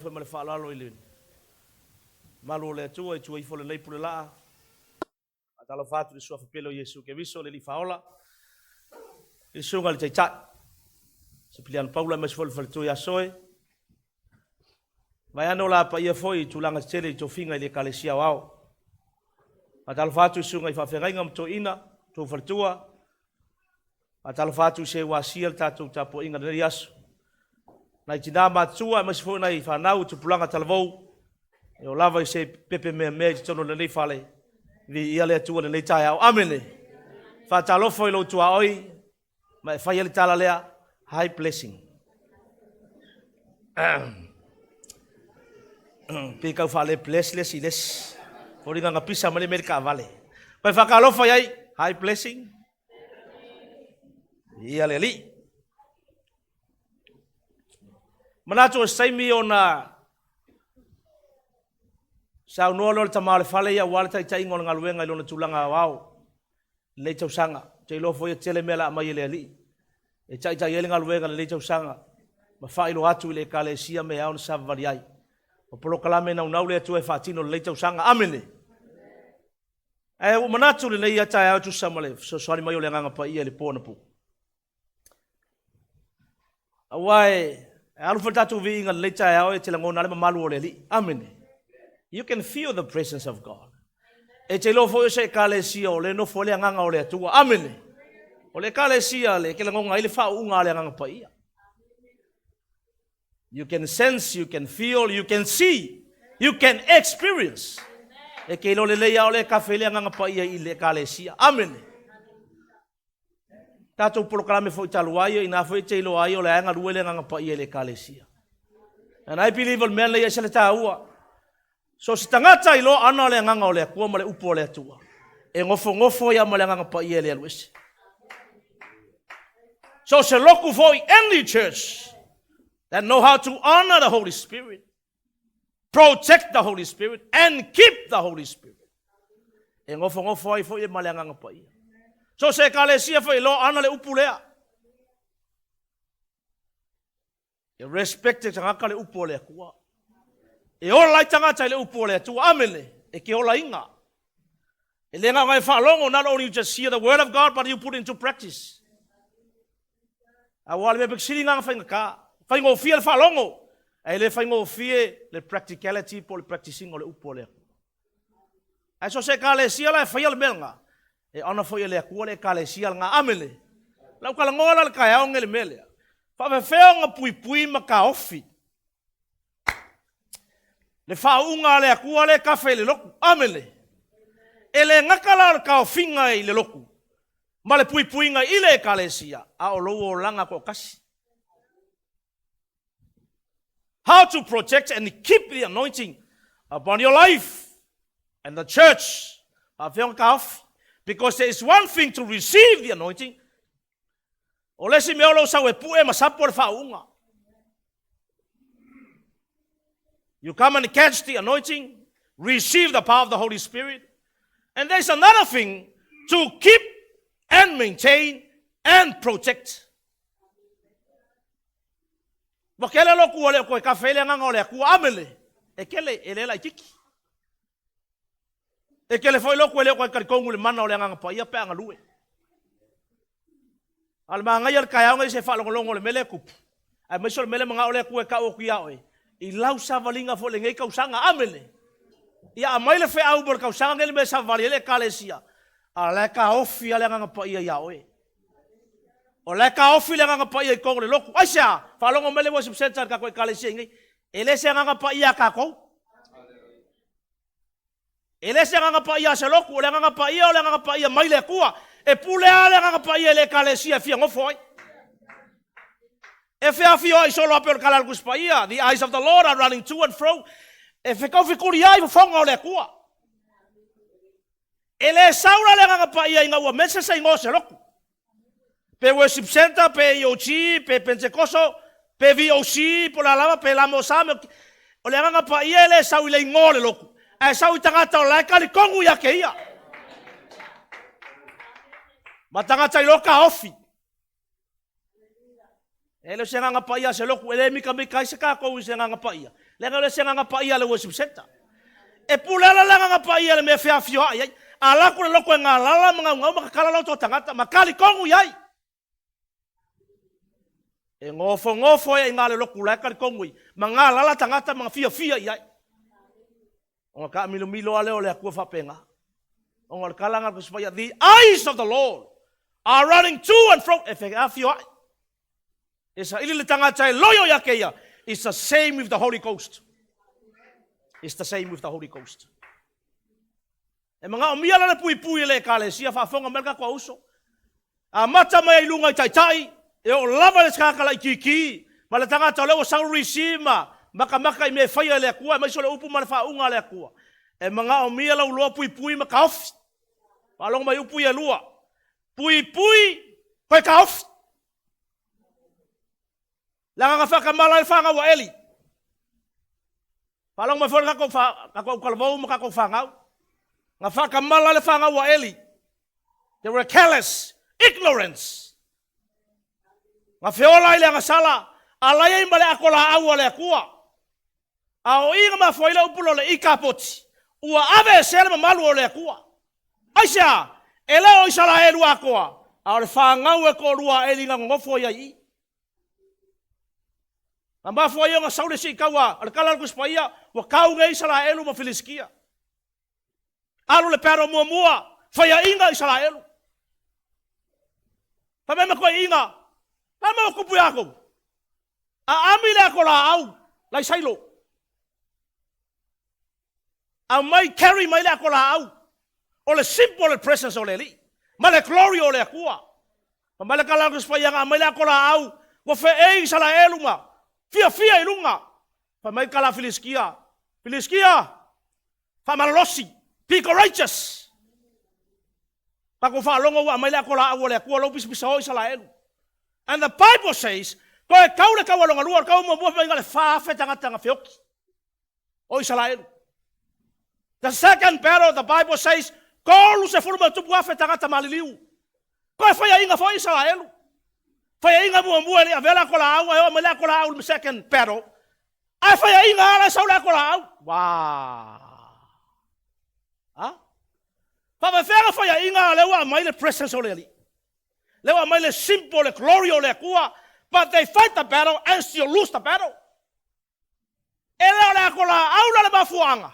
Foi ma le faaaloalo i le malu o le Atua i tua ifo o lenei pulelaa. Faatalofa atu i le Suafa pele o Iesu Keriso, le Alii Faaola, i le Susuga i le Taitai, Sipiliano Paula aemaise foi le faletua ia Soe. Vaeane o la paia foi i tulaga tetele i tofiga i le Ekalesia Aoao. Faatalofa atu i susuga i faafeagaiga ma toeaiina, tou faletua. Faatalofa atu i se ua asia le tatou tapuaiga i lenei aso. Nai tina matutua aemaise foi nai fanau i tupulaga talavou, e oo lava i se pepe meamea i totonu o lenei fale, viia le Atua i lenei taeao. Amene. Faatalofa i lou tuaoi ma e faia le tala lea, hi blessing. Pei tau faale bless le isi i le isi. Foliga na pisa mai le mea i le taavale. Pai faatalofa i ai, hi blessing. Ia le Alii. Manatu o se taimi ona saunoa loa le tama o le fale ia aua le taitaiga o le galuega i lona tulaga aoao lenei tausaga. Ou te iloa foi e tele mea la aumai e le Alii e taitai ai le galuega i lenei tausaga ma faailoa atu i le Ekalesia mea e ao ona savavali ai. O polokalame naunau le Atua e faatino i lenei tausaga. Amene. Ae ua manatu lenei a taeao e tusa ma le fesoasoani mai o le Agaga Paia i le po anapo. Aua e alu foi le tatou viiga i lenei taeao e te lagona le mamalu o le Alii. Amene. You can feel the presence of God. E te iloa foi o se ekalesia o le nofo ai le agaga o le Atua. Amene. O le ekalesia le ke lagona ai le faauuga a le Agaga Paia. You can sense, you can feel, you can see, you can experience. E ke iloa lelei a o le kafe le Agaga Paia i le ekalesia. Amene. Tatou polokalame foi talu ai, ina foi e te iloa ai o le ae galue le Agaga Paia i le ekalesia. And I believe o le mea lenei e se le taua. So se tagata iloa ana o le agaga o le Atua ma le upu o le Atua, e nofonofo ia ma le Agaga Paia e le alu ese. So se loku foi any church that know how to honor the Holy Spirit, protect the Holy Spirit and keep the Holy Spirit. E nofonofo ai foi e ma le Agaga Paia. So se ekalesia foi iloa ana le upu lea. E respect e tagata le upu o le Atua. E ola ai tagata i le upu o le Atua. Amene. E ke olaina. E le ngā ngai whaalogo, not only you just hear the word of God, but you put into practice. A ua le mea pekisili ngā whainga ka. Whaingofie le whaalogo. E le whaingofie le practicality po le practicing o le upu o le Atua. Ae so se ekalesia la e faia le mea lena, e ona foi e le Atua le ekalesia lena. Amene. Lau talanoa la le taeao nei le mea lea. Faafefea ona puipui ma taofi le faauuga a le Atua lea e kafe i le lotu. Amene. E le gata la o le taofiga i le lotu ma le puipuiga i le ekalesia, a o lou olaga toatasi. How to protect and keep the anointing upon your life and the church. Faafefea ona taofi? Because there is one thing to receive the anointing. O le isi mea o lou sau e pue ma sapo le faauuga. You come and catch the anointing, receive the power of the Holy Spirit. And there's another thing to keep and maintain and protect. Ua kele loku ua le o koe kafe le agaga o le Atua. Amene. E kele, e le laititi. E kele foi loku e le o koe talitonu i le mana o le Agaga Paia pe a galue. A o le manaia o le taeao nei se faalogologo o le mea lea e tupu, aemaise o le mea lea manao le Atua e tau atu ia oe, i lau savaliga foi i lenei tausaga. Amene. Ia aumai le feau mo le tausaga nei le mea e savavali ai le Ekalesia, a o la e taofi lava le Agaga Paia ia oe. O la e taofi le Agaga Paia i totonu o le lotu. Aisea? Faalogo mai le worship center a le tatou Ekalesia i nei. E le se Agaga Paia a tatou. E le se Agaga Paia a se lotu. O le Agaga Paia o le Agaga Paia mai le Atua. E pule lava le Agaga Paia i le Ekalesia e fia nofo ai. E feafioai solo a pei o le tala a le Tusi Paia, The eyes of the Lord are running to and fro. E fetaufetuli ai fofoga o le Atua. E le sau la le Agaga Paia ina ua mese se igoa o se lotu. Pe worship center, pe EOG, pe Pentekoso, pe VOC, po o le a lava, pe Lamosa, o le Agaga Paia e le sau i le igoa o le lotu, ae sau i tagata o la e talitonu ia te ia. Ma tagata iloa taofi. E le o se Agaga Paia a se lotu, e le mikamika ai se tatou i se Agaga Paia. Leaga e le o se Agaga Paia a le worship center. E pule ala le Agaga Paia i le mea e feafioai ai. A alu atu le loto e galala ma gaugau ma tatala loto o tagata ma talitonu i ai. E nofonofo ai i ina le lotu la e talitonu i ma galala tagata ma fiafia i ai. Ona taamilomilo lava lea o le Atua faapena. Ona o le tala lena a le Tusi Paia, the eyes of the Lord are running to and fro, e feafioai. E saili le tagata e loio ia te ia. It's the same with the Holy Ghost. It's the same with the Holy Ghost. E manaomia la le puipui e le Ekalesia, faafofoga mai le tatou auso. Amata mai ai i luga i taitai, e oo lava i le tagata laitiiti, ma le tagata o lea ua sau receive ma matamata i mea e faia e le Atua, aemaise o le upu ma le faauuga a le Atua. E manaomia lau loa puipui ma taofi. Faalogo mai upu ia e lua. Puipui, toe taofi. Leaga na faatamala ai le fanau a Eli. Faalogo mai foi le tatou, tatou autalavou ma tatou fanau. Na faatamala ai le fanau a Eli. They were careless, ignorance. Na feola ai le agasala, alai ai ma le ato laau a le Atua. A o i na mafua ai le upu lea o le Ikapoti, ua aveesea le mamalu o le Atua. Aisea? E le o Isaraelu atoa, a o le fanau e toalua a Eli na nonofo ai i i. Na mafua ai ona sau le isi taua, o le tala a le Tusi Paia, ua tau nei Isaraelu ma Filisitia. Alu le battle muamua, faiaina Isaraelu. Fai mai matuaiina, a mau tupu ia kou. Aami le ato laau, lai sailo. Aumai, carry mai le ato laau. O le symbol o le presence o le Alii. Ma le glory o le Atua. Fai mai le tala a le Tusi Paia, na aumai le ato laau, ua feei Isaraelu ma fiafia i luga. Fai mai le tala a Filisitia, Filisitia, faamalolosi, be courageous. Tatou faalogo ua aumai le ato laau a le Atua, lou pisapisa o Isaraelu. And the Bible says, toe tau le taua lona lua, o le taua muamua fai mai na o le 4,000 tagata na feoti o Isaraelu. The second battle, the Bible says, 30,000 tagata maliliu. Toe faiaina foi Isaraelu. Faiaina muamua e le i avea le ato laau, ae oo mai le ato laau i le second battle. Ae faiaina lava la e sau le ato laau. Wow! Ha? Faafefea na faiaina a lea ua aumai le presence o le Alii. Lea ua aumai le symbol, le glory o le Atua. But they fight the battle and still lose the battle. E le o le ato laau la le mafuaaga,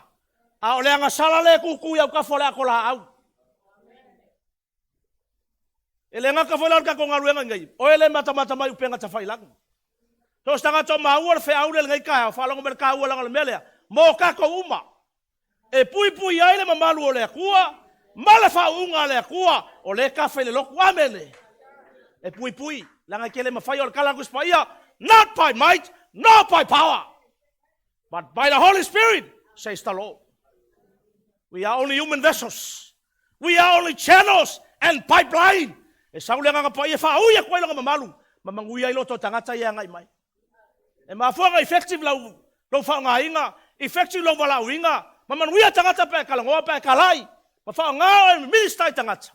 a o le agasala lea e tutu i autafa o le ato laau. E le gata foi la o le tatou galuega nei, o e le matamata mai upega tafailagi. So o se tagata o maua le feau lea i lenei taeao, faalogo mai le taua leaga o le mea lea, mo tatou uma. E puipui ai le mamalu o le Atua ma le faauuga a le Atua o lea e tafe i le lotu. Amene. E puipui, leaga e te le mafai o le tala a le Tusi Paia, not by might, nor by power, but by the Holy Spirit, says the Lord. We are only human vessels. We are only channels and pipeline. E sau le Agaga Paia e faaui atu ai lona mamalu ma manuia ai loto o tagata ia e agai mai. E mafua ona effective lau, lou faaaogaina, effective lou valaauina, ma manuia tagata pe a e talanoa pe a e talai, ma faaaoga oe e minister i tagata,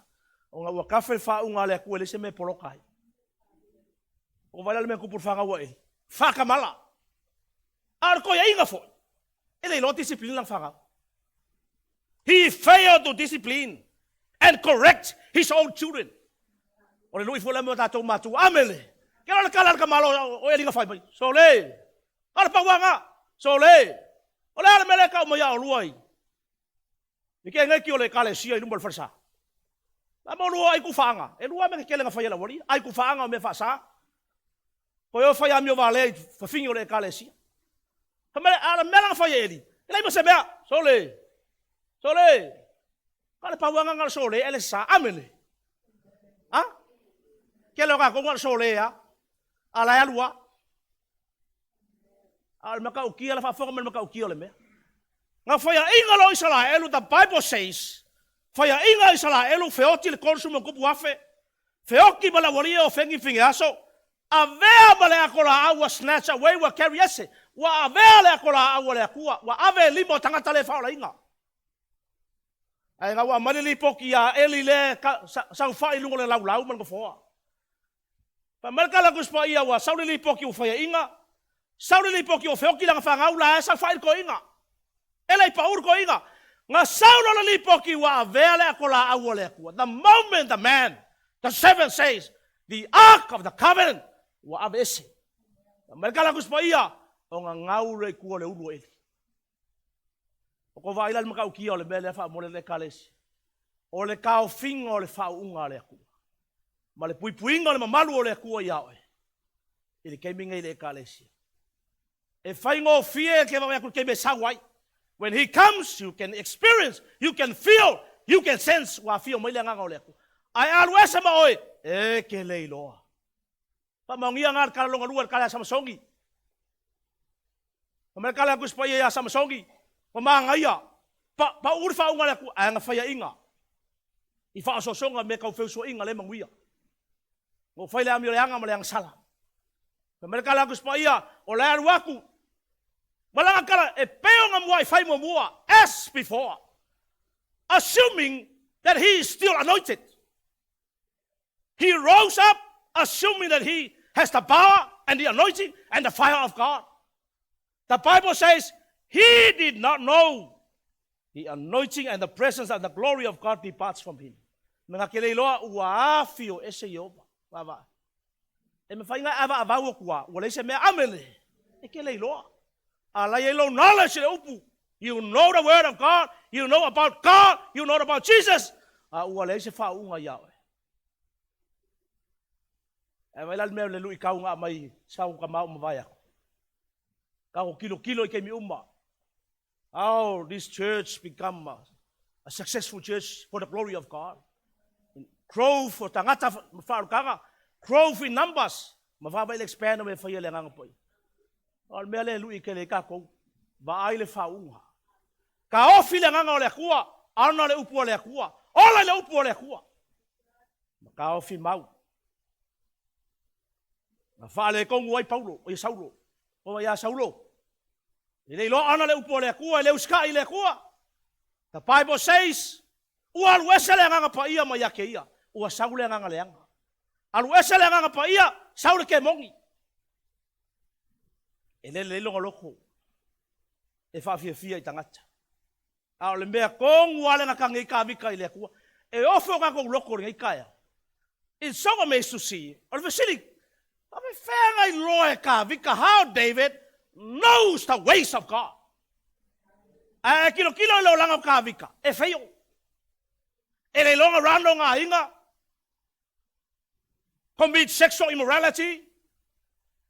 ona ua tafe le faauuga a le Atua e leai se mea e poloka ai. Ua vaai la le mea na tupu i le fanau a Eli? Faatamala. A o le toeaina foi, e le iloa discipline lana fanau. He failed to discipline and correct his own children. O le lui foi lea mo tatou matua. Amene. Ke le tala a le tamalo o Eli na fai mai. Sole. A o le pauaga. Sole. O le a le mea lea e tau mai ia olua i i ke ngeki o le ekalesia i luma o le falesa. A mo lua ai kufaanga. E lua mea kekele na fai e le aualii. Ai kufaanga o mea faasa. Koe o fai amio valea i fafine o le ekalesia. Fai mai, a o le mea la na fai e Eli, e leai ma se mea. Sole! Sole! Na o le pau lava na o le sole ae le sa. Amene! A? Kele o tatou na o le sole lava. A la e alu lava. A o le matautia, la faafofoga mai le matautia o le mea. Na faiaina loa Isaraelu, the Bible says, faiaina Isaraelu, feoti le 30,000, feoti ma le aualii o Feni ma Fineaso, avea ma le ato laau ua snatch away, ua carry ese, ua avea le ato laau a le Atua, ua ave e lima o tagata le faaolaina. Ae na ua aumai le lipoti ia Eli lea saofai i luga o le laulau ma le nofoa. Fai mai le tala a le Tusi Paia, ua sau le lipoti ua faiaina, Sau le lipoti o feoti lana fanau la e saofai le toeaina. E le i pau le toeaina. Na sau loa le lipoti ua avea le atolaau a le Atua. The moment the man, the servant says, the ark of the covenant, ua aveese. Fai mai le tala a le Tusi Paia, ona gau lea i tua o le ulu o Eli. Ua tou vaai la i le matautia o le mea lea faamolemole le Ekalesia? O le taofiga o le faauuga a le Atua, ma le puipuiga o le mamalu o le Atua ia oe, i le taimi lenei i le Ekalesia. E faigofie e te vaavaai atu i le taimi e sau ai. When he comes, you can experience, you can feel, you can sense ua afio mai le Agaga o le Atua. Ae a alu ese ma oe, e te le iloa. Faamaonia na le tala lona lua, le tala ia Samasoni. Fai mai le tala a le Tusi Paia ia Samasoni, ua manaia, pa, pau le faauuga a le Atua, ae na faiaina i faaosoosoga mea tau feusuaiga le manuia. Na ou fai le amio leaga ma le agasala. Fai mai le tala a le Tusi Paia, o le alu atu, ma lana tala, e pei ona muai fai muamua, as before, assuming that he is still anointed. He rose up assuming that he has the power and the anointing and the fire of God. The Bible says he did not know the anointing and the presence and the glory of God departs from him. Me na te le iloa ua afio ese Ieova. Vaavaai. E mafai ona e avaavau atu a, ua leai se mea. Amene. E te le iloa. A la i ai lou knowledge i le upu. You know the word of God, you know about God, you know about Jesus. A ua leai se faauuga ia oe. Ae vaai la le mea o le luitau na aumai sau tama ua mavae atu. Tatou tilotilo i taimi uma. How this church become a successful church for the glory of God. Growth o tagata ma faaolataga, growth in numbers, ma vaavaai le expand o mea e faia e le Agaga Paia. O le mea lea e lui tele ai tatou, vaai le faauuga. Taofi le Agaga o le Atua, ana le upu a le Atua, ola i le upu a le Atua. Ma taofi mau. Na faaletonu ai Paulo, ia Saulo. O ia Saulo. E le iloa ana le upu a le Atua, e le usitai i le Atua. The Bible says, ua alu ese le Agaga Paia mai ia te ia, ua sau le agaga leaga. Alu ese le Agaga Paia, sau le kemoni. E le lelei lona loto e faafiafia i tagata. A o le mea tonu lava lea na tagi ai Kavika i le Atua, e ofo o tatou loto i lenei taeao. It's so amazed to see. O le fesili, faapefea na iloa e Kavika how David knows the ways of God? Ae a tilotilo i le olaga o Kavika, e fail. E le iloa na run lona aiga, commit sexual immorality,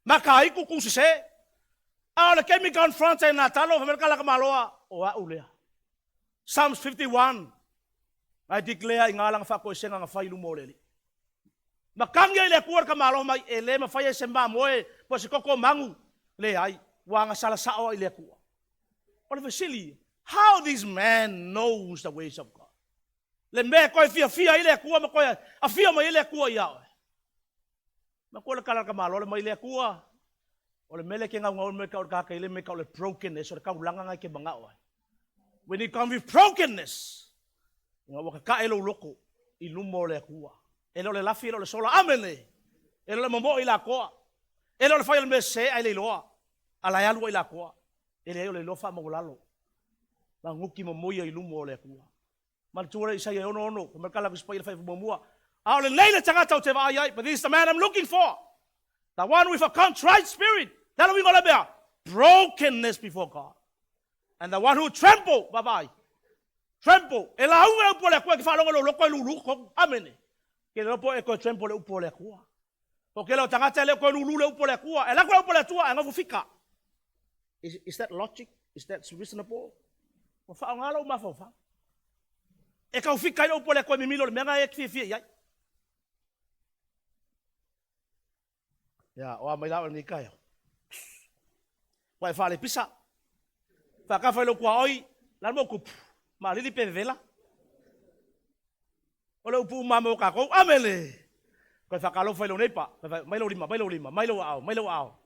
mataitu, tusese. A o le taimi confront e Natano, fai mai le kalaka maloa, o au lea. Psalms 51, I declare i ngā langa whakoesega nga whai luma o le Alii. Matagi ai le Atua le tamaloa mai, e le mafai e se mamoe po o se koko magu, leai, ua agasala sao ai le Atua. O le fesili, how this man knows the ways of God? Le mea e toe fiafia ai le Atua ma toe afio mai ai le Atua ia oe. Matua le tala a le tamaloa le mai le Atua, o le mea lea e te gaugau ai me tau o le tagata i le mea tau o le brokenness, o le taulaga na e te manao ai. When you come with brokenness, ina ua kakae lou loko i luma o le Atua. E le o le lafi, e le o le sola. Amene! E le o le momoe i lakoa. E le o le fai o le mea sese ae le iloa. A la e alu ai i lakoa. E leai o le iloa faamaualalo. Maguti momoia i luma o le Atua. Manatua lea Isaia e 66, fai mai le tala a Tusi Paia i le faaiuga muamua. A o lenei le tagata ou te vaai ai, but this is the man I'm looking for. The one with a contrite spirit. Le a le uiga o lea mea? Brokenness before God. And the one who tremble, vaavaai. Tremble. E lauga le upu a le Atua e te faalogo i lou loto e lulu totonu. Amene. Ke le po e toe tremble le upu a le Atua. Po ke le o tagata e le o toe lulu le upu a le Atua. E lako le upu a le Atua ae nofo fika. Is that logic? Is that reasonable? Ua faaaoga lou mafaufau. E tau fika ai le upu a le Atua e mimilo i le mea na e fiafia i ai. Ia, o a mai la oe lenei taeao. Ua e faalepisa. Faakafa i lou tuaoi, la le mau tupu, maalili pe vevela. O le upu uma mo tatou, amene! Toe faatalofa i lou neighbour, mai lou lima, mai lou lima, mai lou aao, mai lou aao.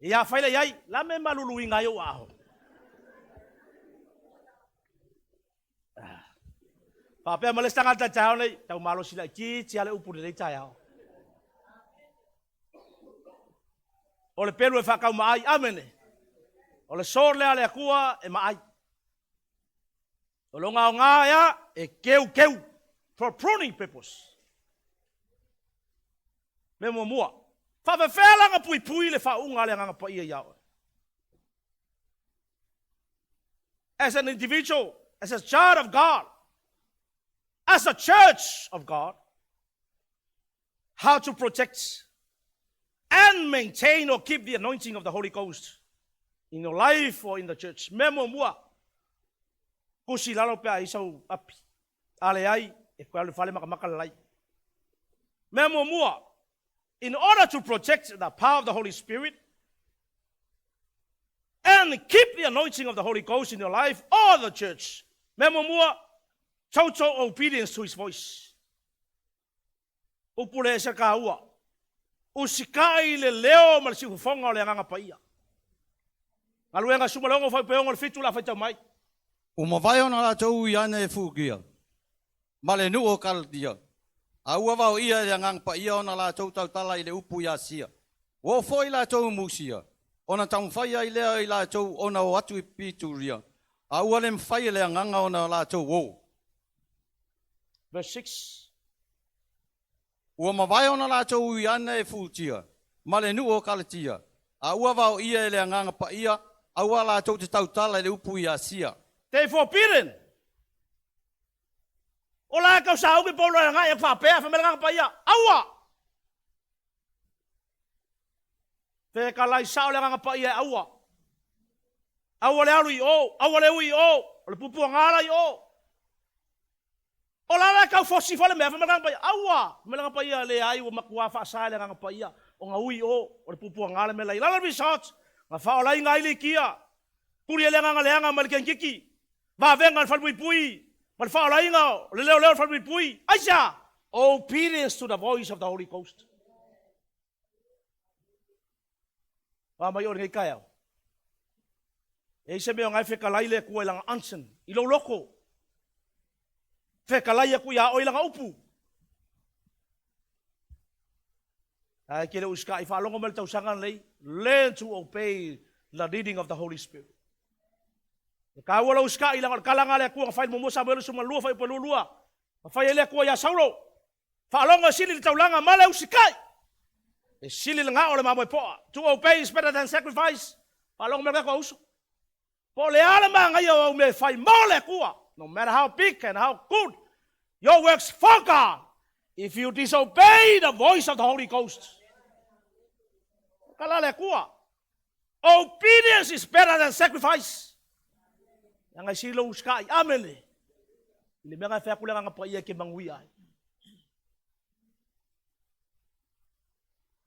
Ia, fai lea i ai, la me maluluina ai ou aao. Faapea ma le isi tagata i le taeao nei, tau malosi laitiiti lava le upu i lenei taeao. O le pelu e faakaumaai. Amene. O le sword lea a le Atua e maai. O lona aoga ea e keukeu. For pruning purpose. Mea muamua, faafefea la ona puipui le faauuga a le Agaga Paia ia oe? As an individual, as a child of God, as a church of God, how to protect and maintain or keep the anointing of the Holy Ghost in your life or in the church. Mea muamua, tusi i lalo pe a i sau api. A leai, e koe alu i le fale makamaka le lai. Mea muamua, in order to protect the power of the Holy Spirit and keep the anointing of the Holy Ghost in your life or the church, mea muamua, total obedience to his voice. Upu le ese taua. Usikai i le leo ma le siufofoga o le Agaga Paia. Galuega 16 fuaiupe 6 7 o le a faitau mai. Ua mavae ona latou ui ane e Fugia ma le nuu o Kalatia, a ua vaoia e le Agaga Paia ona latou tautala i le upu i Asia. Ua oo foi latou i Musia, ona taumafai ai lea i latou ona o atu i Pituria, a ua le mafai e le Agaga ona latou o. Verse 6. Ua mavae ona latou ui ane e Futia ma le nuu o Kalatia, a ua vaoia e le Agaga Paia aua latou te tautala i le upu i Asia. They forbidden. O la e tau sauni Paulo e agai atu faapea, fai mai le Agaga Paia, aua! Fetalai sao le Agaga Paia e aua. Aua le alu i o, aua le ui i o, o le puapuaga la i o. O la la e tau fosi foi le mea, fai mai le Agaga Paia, aua! Fai mai le Agaga Paia, leai ua matua faasa e le Agaga Paia ona ui i o, o le puapuaga le mea la i lalo resort, na faaolaina ai Likia, tuli ai le agaga leaga mai le kenekiki, vavega i le falepuipui, ma le faaolaina o le leoleo i le falepuipui. Aisea? Obedience to the voice of the Holy Ghost. Fa mai o lenei taeao. E i se mea o ngai fetalai le Atua i lana unction, i lou loto. Fetalai atu ia oe i lana upu. Ae ke le usikai faalogo mai le tausaga lenei, learn to obey the leading of the Holy Spirit. E taua lou usikai leaga o le tala lena a le Atua na fai i le muamua Samuelu 12 fuaiupu 22. Na fai ai le Atua ia Saulo, faalogo e sili le taulaga ma le usikai. E sili le gao o le mamoe poa. To obey is better than sacrifice. Faalogo mai le tatou uso. Po o le a le manaia o au mea e fai mo le Atua, no matter how big and how good your works for God, if you disobey the voice of the Holy Ghost, kala le Atua. Obedience is better than sacrifice. Leaga e sili lou usikai. Amene. I le mea na e fai atu le Agaga Paia e ke manuia ai.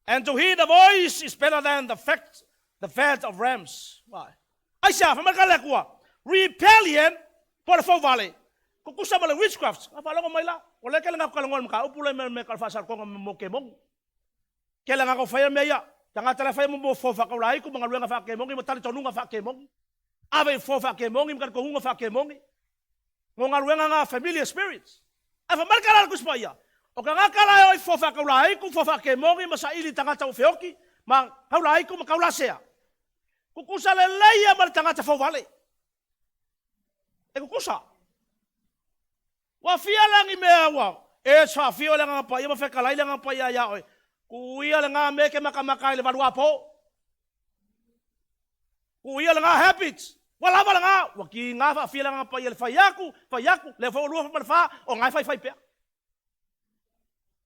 And to hear the voice is better than the fact, the fat of rams. Why? Aisea, fai mai le Atua, rebellion, po o le fouvale, tutusa ma le witchcraft. A faalogo mai la, o lea ke le ngako kalongoa le mataupu le me ka faasalatoga mo kemogi. Ke le ngako faia mea ia, tagata le faia mo fo faakaulaiku ma galuega faakemogi ma talitonuga faakemogi. Ave i fo faakemogi ma talitonuga faakemogi. Mo galuega na familiar spirits. Ae fai mai le tala a le Tusi Paia, o tagata la e o i fo faakaulaiku, fo faakemogi ma saili i tagata ua feoti, ma kaulaiku ma kaulasea. Tutusa lelei ia ma le tagata fouvale. E tutusa. Ua fia la ni mea ua e faafio le Agaga Paia ma fetalai le Agaga Paia ia oe. Tuia lena mea e ke makamaka ai le valuapo. Tuia lena habits. Ua lava lena. Ua tiga faafia le Agaga Paia le fai atu, fai atu, lea foi ua lua ma le fa, o na e faifai pea.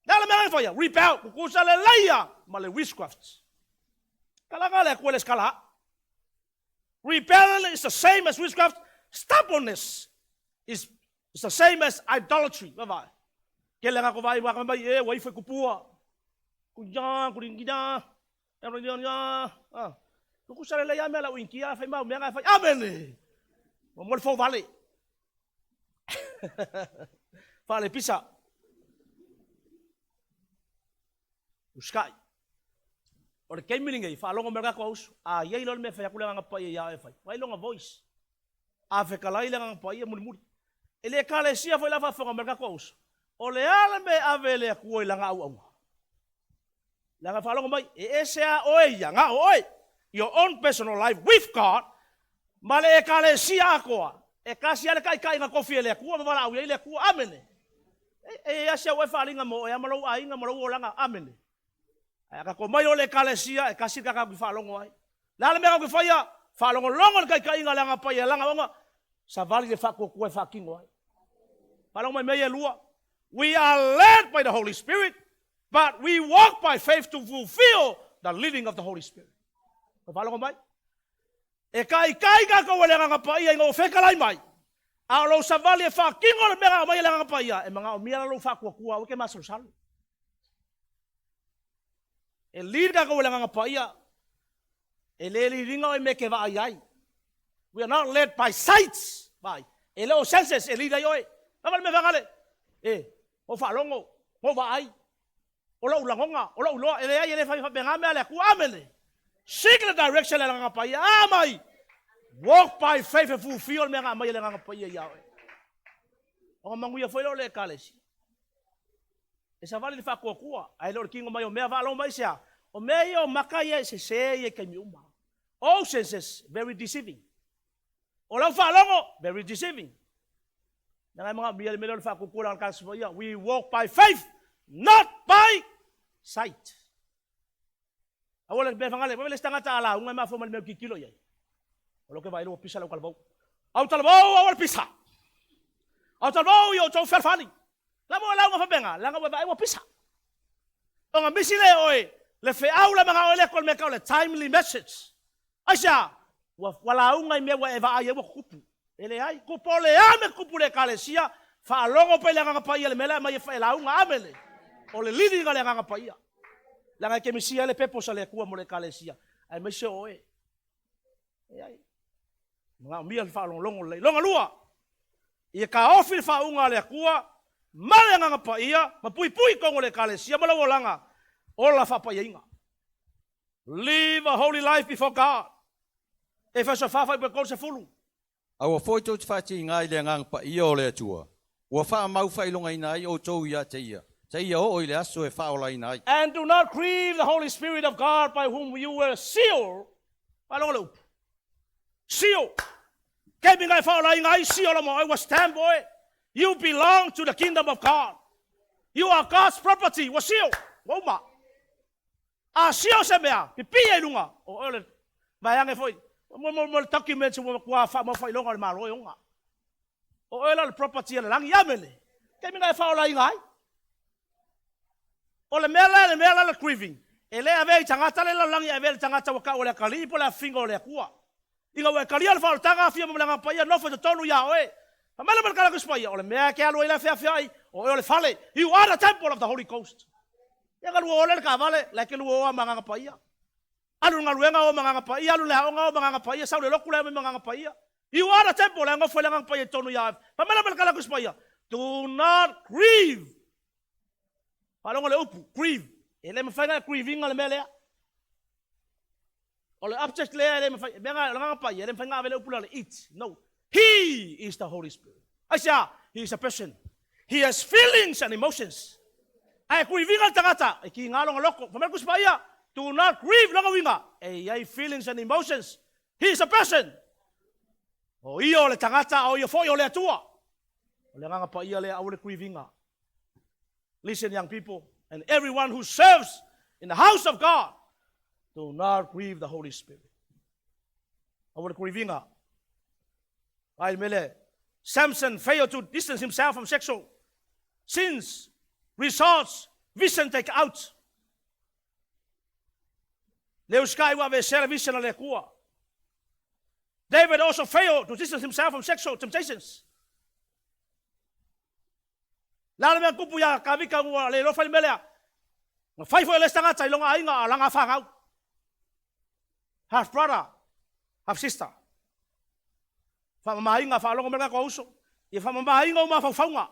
Le a le mea na e faia? Rebel, tutusa lelei ia ma le witchcraft. Kalaga le Atua le skala. Rebellion is the same as witchcraft. Stubbornness is, is the same as idolatry. Vaavaai. Kele nga ko vai waka mai e ua ifo i kupua. Kuia, kuringia, ya, ah. Tukusa lelei a mea lau inkia fai mau mea nga fai. Amene. Mo mo le fo vale. Fale pisa. Usikai. O le taimi lenei, faalogo mai le tatou auso, a i ai loa le mea e fai atu le Agaga Paia ia oe e fai, vaai lona voice. A fetalai le Agaga Paia mulimuli. E le ekalesia foi la faafofoga mai le tatou auso, o le a le mea e ave e le Atua i lana auauna? Leaga faalogo mai, e ese a oe ia, na o oe, your own personal life with God, ma le Ekalesia atoa, e tasi lava le taitai na tofi e le Atua ma valaaulia ai le Atua. Amene. E i ai lava si au oe faaaliga mo oe lava ma lou aiga ma lou olaga. Amene. Ae a tatou omai loa i le Ekalesia, e tasi le tagata tatou te faalogo ai. O le a le mea tatou te faia? Faalogologo i le taitaiga a le Agaga Paia e alaga ona savali le faatuatua e faatino ai. Faalogo mai i mea ia e lua. We are led by the Holy Spirit, but we walk by faith to fulfill the leading of the Holy Spirit. Faalogo mai? E taitai tatou e le Agaga Paia ina ua fetalai mai, a o lou savali e faatino le mea na aumai e le Agaga Paia, e manaomia la lou faatuatua, aua e te masalosalo. E lead tatou e le Agaga Paia, e le lead ina oe i mea e te vaai ai. We are not led by sights, vaai. E le o senses e lead ai oe. Lava le mea fagale, e, o faalogo, o vaai, o lou lagona, o lou iloa, e leai, e le fai faapena mea a le Atua. Amene. Seek the direction a le Agaga Paia. A mai! Walk by faith e fulfill le mea na aumai e le Agaga Paia ia oe. Ona manuia foi lea o le Ekalesia. E savali le faatuatua, ae le o le tino mai o mea. Faalogo mai aisea? O mea ia o maka ia e sese ia i taimi uma. All senses, very deceiving. O lau faalogo, very deceiving. Leaga e manaomia le mea lea o le faatuatua le Ekalesia Paia. We walk by faith, not by sight. Aua le mea fagale, le isi tagata a lauga e mafua mai le mea o tilotilo i ai. O lo ke vaai ua pisa lau talavou. Au talavou, aua le pisa. Au talavou, ia outou fealofani. La mo lauga faapena, leaga ua vaai ua pisa. Ona misi le oe, le feau le manao le ko le mea tau le timely message. Aisea? Ua lauga i mea ua e vaai ai ua tutupu. E leai, tupu o le a mea tutupu i le Ekalesia, faalogo pea i le Agaga Paia i le mea la e aumai e lauga. Amene. O le leading a le Agaga Paia. Leaga e te misia ai le purpose a le Atua mo le Ekalesia, aemaise o oe. Leai. Manaomia le faalogologo lelei. Lona lua, ia taofi le faauuga a le Atua ma le Agaga Paia ma puipui i totonu o le Ekalesia ma lau olaga, ola faapaiaina. Live a holy life before God. Efeso 4 fuaiupu e 30. Aua foi tou te faatiga i le Agaga Paia o le Atua, ua faamau faailogaina ai outou ia te ia, seia oo i le aso e faaolaina ai. And do not grieve the Holy Spirit of God by whom you were sealed. Faalogo le upu. Seal. Taimi na e faaolaina ai, seal ma oe, ua stamp oe. You belong to the kingdom of God. You are God's property. Ua seal. Ua uma. A seal se mea, pipii ai i luga, o oe o le vaeane foi, mo le document ua matua faamau faailoga o le Malo e ona. O oe la o le property a le lagi. Amene. Taimi na e faaolaina ai. O le mea la, le mea la le grieving, e le avea i tagata le lalolagi, e avea i le tagata ua tau o le atalii po o le afiga o le Atua. Ina ua e talia le faaolataga, afio mai ma le Agaga Paia, nofo i totonu ia oe. Fai mai le Malekala Tusi Paia, o le mea e te alu ai le afeafeai, o oe o le fale. You are the temple of the Holy Ghost. Ia ka lua o lea le taavale, la e te lua oa ma Agaga Paia. Alu i le galuega o ma Agaga Paia, alu i le aoga o ma Agaga Paia, sau i le lotu la e omai ma Agaga Paia. You are the temple, la e nofo ai le Agaga Paia i totonu ia oe. Fai mai le Malekala Tusi Paia, do not grieve. Faalogo le upu, grieve. E le mafai ona e grieve ina le mea lea. O le object lea e le mafai, mea na, o le Agaga Paia, e le mafai ona ave le upu lea o le it. No. He is the Holy Spirit. Aisea? He is a person. He has feelings and emotions. Ae grieve ina le tagata, e kiga lona loto. Fai mai le Tusi Paia, do not grieve lona uiga. E i ai feelings and emotions. He is a person. O ia o le tagata, a o ia foi o le Atua. O le Agaga Paia lea, aua le grieve ina. Listen, young people, and everyone who serves in the house of God, do not grieve the Holy Spirit. Aua le grieve ina. Ai mele, Samson failed to distance himself from sexual sins, results, vision take out. Leu sky ua aveesea le vision a le Atua. David also failed to distance himself from sexual temptations. Le a le mea na tupu iā Kavika ua le iloa fai le mea lea? Na fai foi e le isi tagata i lona aiga a lana fanau. Half brother, half sister. Faamamaina, faalogo mai le tatou uso. Ia faamamaina ou mafaufauga.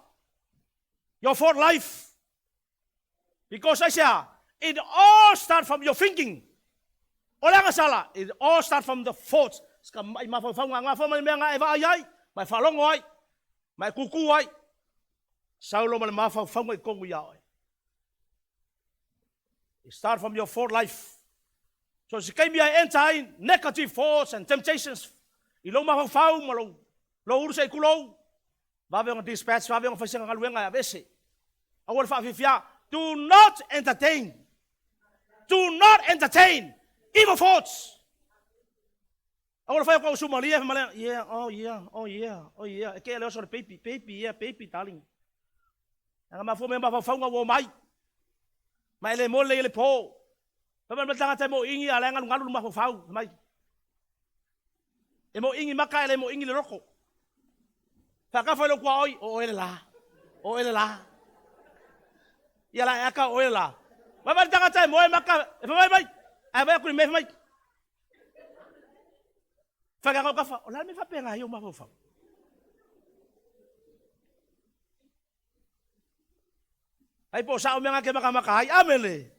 Your thought life. Because aisea? It all start from your thinking. O le agasala, it all start from the thoughts. Ska mai mafaufauga, ngā mai mea ngā e vaai ai, ma e faalogo ai, ma e kūkū ai. Sau loa ma le mafaufauga i totonu ia oe. It start from your thought life. So se kaimi ai enter ai negative thoughts and temptations i lou mafaufau ma lou lou ulu se i kulou. Vave ona dispatch, vave ona faisega galuega e avese. Aua le faafiafia. Do not entertain. Do not entertain evil thoughts. Aua le fai o kau malia fa yeah, oh yeah, oh yeah, oh yeah. E ke le oso le baby, baby, yeah, baby, darling. Anga mafua me mafaufauga ua mai. Ma e le mo le le po. Fa ma tagata mo ingi ala ngalu ngalu mafaufau mai. E mo ingi maka e le mo ingi le loko. Fa ka fa lo kwa oi o ele la. O ele la. Ia la aka o ele la. Ma ma tagata mo e maka e fa mai mai. Ai vai ku me mai. Fa ka ka fa o la me fa penga yo mafaufau. Ai po sa o menga ke maka maka ai amele.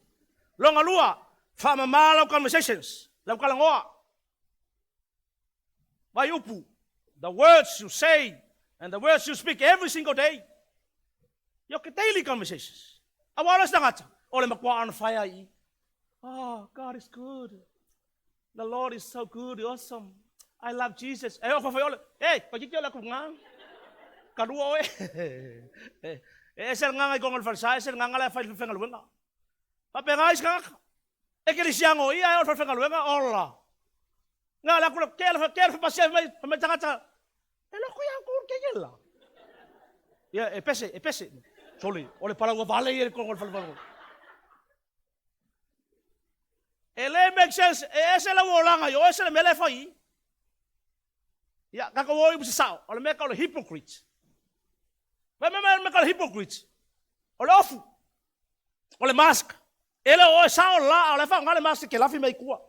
Longa lua fa mama lau conversations. Lau kalangoa. Vai upu. The words you say and the words you speak every single day. Your daily conversations. Awa ola tagata. Ole makwa on fire i. Oh, God is good. The Lord is so good, awesome. I love Jesus. Eh, o fa ole. Eh, pa kiki ola ku nga. Kalua oe. Eh, e se nganga i kongo le falsa, e se nganga la fa fenga luenga. Pa penga is nganga. E ke lisiango ia e o fa fenga luenga ola. Nga la kula ke la ke la pasia mai mai tagata. E lo ko ya ko ke ke la. Ia e pese, e pese. Soli, ole pala ua vale ia kongo le falsa. E le make sense, e ese la uolanga yo, ese le mele fai. Ia, kaka wo ibu sao, o le mea ka o le hypocrite. Vai me me ka o le hypocrite. O le ofu. O le mask. E le o e sao la, o le fa ngale mask ke lafi mai kua.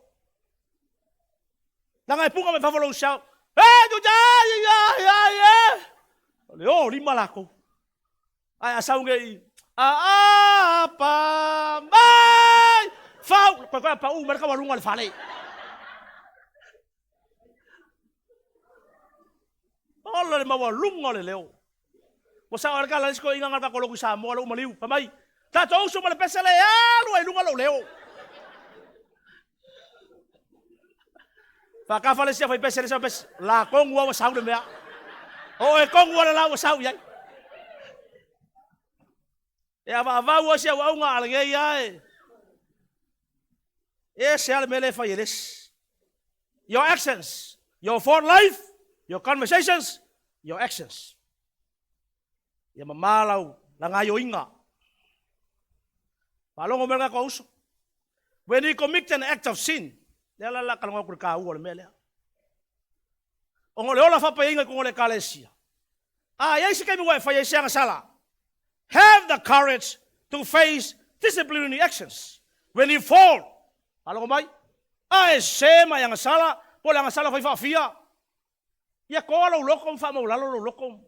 Nanga e punga me fafalo sao. Eh, tu ja, ya, ya, ya. O le o lima lako. Ai a sau nge a a pa mai. Fau, koe koe pa u marka walunga le fale. Ola le maua lunga le leo. Ua sao ale kala isko inga ngaka koloku sa mo lo maliu. Pa mai. Ta to uso ma le pese le alu ai lunga lo leo. Fa ka fa le sia fai pese le sa pese. La kongu wa sau le mea. O e kongu le la wa sau iai. E ava avau o sia wa unga ale nge ia e. E se ale mele fai eles. Your actions, your thought life, your conversations, your actions. Ia mamalau la ngaio inga. Palongo mega ko uso. When you commit an act of sin, le la la kalongo ku ka u le mele. Ongo le ola fa pa inga ko le kalesia. Ah, ia isi kemi wa fa ia isi sala. Have the courage to face disciplinary actions. When you fall, palongo mai. A e se mai anga sala, po le anga sala fai fa fia. Ia ko lo loko fa mo lalo lo loko.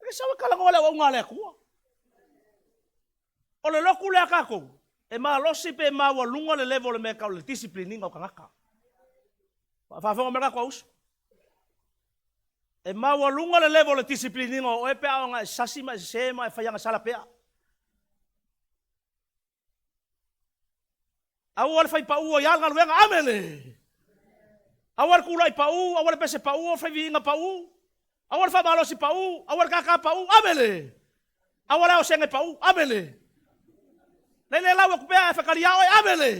E sa kala ngo le wa le kua. O le loku le akako. E ma losi pe ma wa lunga le level le me ka le discipline o kangaka. Fa fa me ka uso. E ma wa lunga le level le discipline o e pe a nga sasi ma se ma e fa yanga sala pe. Au le fai pa u ya nga luenga amele. Au le kula i pa u, au le pese pa u, fai vinga pa u. Au le fa malosi pa u, au le kaka pa u, amele. Au le au senge pa u, amele. Le le lau ku pea e whakari ao e amele.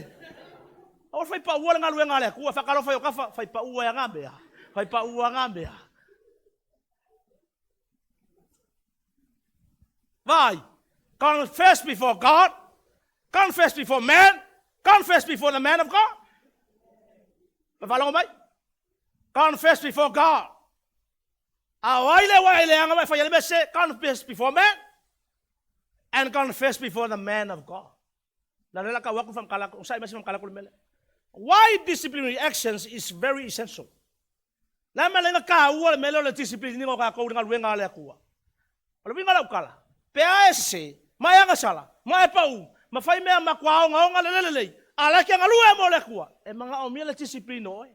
Au fai pa u le ngaluenga le ku whakalo fai o kafa fai pa u e nga mea. Fai pa u nga mea. Vai. Confess before God. Confess before man. Confess before the man of God. Whalongo mai. Confess before God. A wai le wai le anga mai whai le mese. Confess before man. And confess before the man of God. La le la ka waku whamkala, usai masi whamkala kule mele. Why disciplinary actions is very essential. La mele nga ka ua le mele o le discipline ni ka kou nga luenga le akua. O le winga la ukala. Pe a e se, ma e anga sala, ma e pau, ma whai mea ma kua onga onga le le le. A la kia ngalue mo le akua. E manga o mia le discipline oe.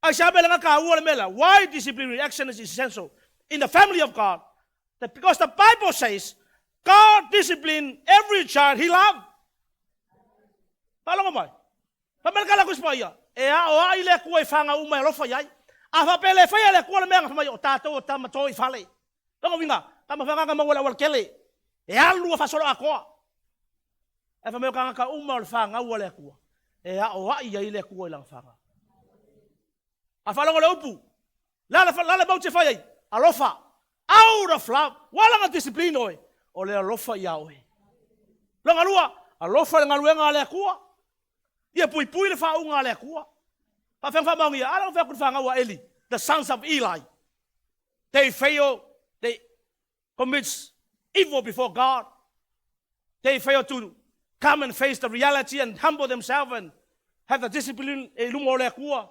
Ai sa mele nga ka ua le mele. Why disciplinary action is essential in the family of God? That because the Bible says, God discipline every child he love. Faalogo mai. Fai mai le kala kusi paia. E aoai le Atua i fanau uma e alofa i ai. A faapea e le faia e le Atua le mea na fai mai o tatou o tama to i fale. Lona uiga, tama fagaga maua i le aualatele. E alu a faasoloatoa. Ae fai mai o tagata uma o le fanau a le Atua, e aoai ai le Atua i lana fanau. A faalogo le upu, le a le maut e fai ai? Alofa. Out of love. Ua ala ona discipline oe, o le alofa ia oe. Lona lua, alofa i le galuega a le Atua. Ia puipui le faauuga a le Atua. Faafeang faamaonia, a lea ua fai atu i le fanau a Eli, the sons of Eli. They fail, they commits evil before God. They fail to come and face the reality and humble themselves and have the discipline e i luma o le Atua.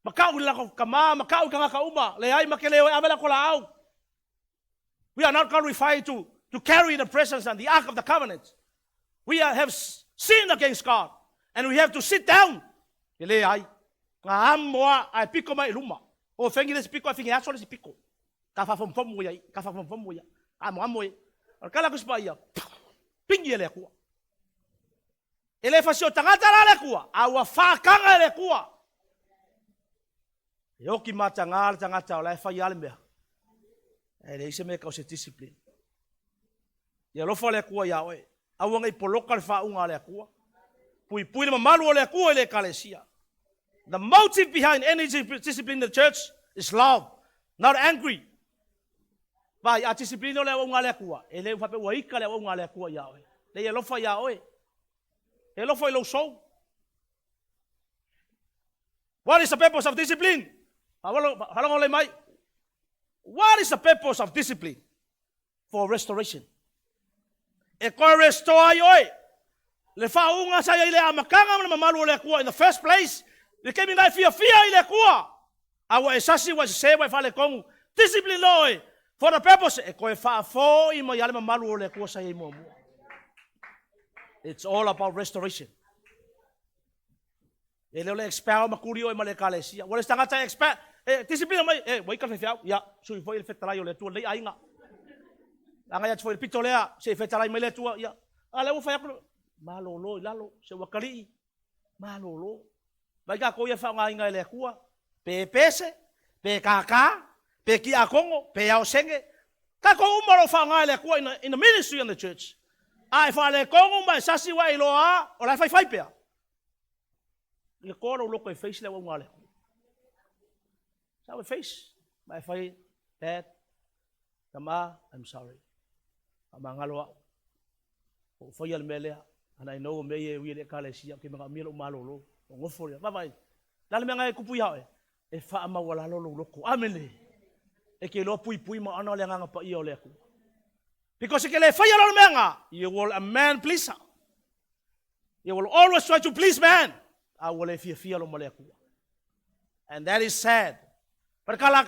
Matau i le latou tama, matau i tagata uma, leai ma te le o e ave latou laau. We are not qualified to carry the presence and the ark of the covenant. We are, have sinned against God and we have to sit down. E leai. Nga amoa ae piko mai i luma. O fengi le isi piko ae fengi aso le isi piko. Ka faafomofomo ia i, ka faafomofomo ia. Amoamo e. O le kala kusi paia, pingi e le Atua. E le fasi o tagata la le Atua, a ua whaakanga e le Atua. E oki matagā le tagata o la e fai lava le mea. Ae leai se mea e tau se discipline. Ia alofa le Atua iā oe. Aua ne i poloka le faauuga a le Atua. Puipui le mamalu o le Atua i le Ekalesia. The motive behind any discipline in the church is love, not angry. Vai, a discipline o le auaunga a le Atua, e le faapea ua ika le auaunga a le Atua iā oe. Leai, e alofa iā oe. E alofa i lou sou. What is the purpose of discipline? Faalogo lelei mai. What is the purpose of discipline? For restoration. E toe restore ai oe. Le faauuga sa i ai i le amataga ma le mamalu o le Atua in the first place. Le taimi na e fiafia i le Atua. A ua e sasi, ua e sese, ua e faaletonu. Discipline loa oe. For the purpose, e toe faafoi mai lava le mamalu o le Atua sa i ai muamua. It's all about restoration. E le o le expel ma tuli oe ma le Ekalesia. Ua le isi tagata e expel, e discipline mai, e, ua ika le faifeau. Ia, sui foi le fetalai o le Atua lenei aiga. Agai atu foi i le pito lea, se i fetalai mai le Atua, ia. A lea ua fai atu, malolo i lalo, se ua talii, malolo. Vai tatou ia e faaaogaina e le Atua, pe pese, pe kākā, pe tiakono, pe aosene, tatou uma o lo o faaaoga e le Atua in the ministry and the church. A e faaletonu ma e sasi ua e iloa lava, o la e faifai pea. Ia toa lou loto e face le auauna a le Atua. Sa e face, ma e fai, Dad, tama, I'm sorry. Faamagalo au. Ua ou faia le mea lea, and I know o mea ia e ui i le Ekalesia, ou te manaomia lou malolo. Ou nofo lea, vaavaai. O le a le mea na e tupu ia oe? E faamaualalo lou loto. Amene. E te iloa puipui ma ana le Agaga Paia o le Atua. Because e te le faia loa le mea na, you will a man pleaser. You will always try to please man. A ua le fiafia lo ma le Atua. And that is sad. Matakala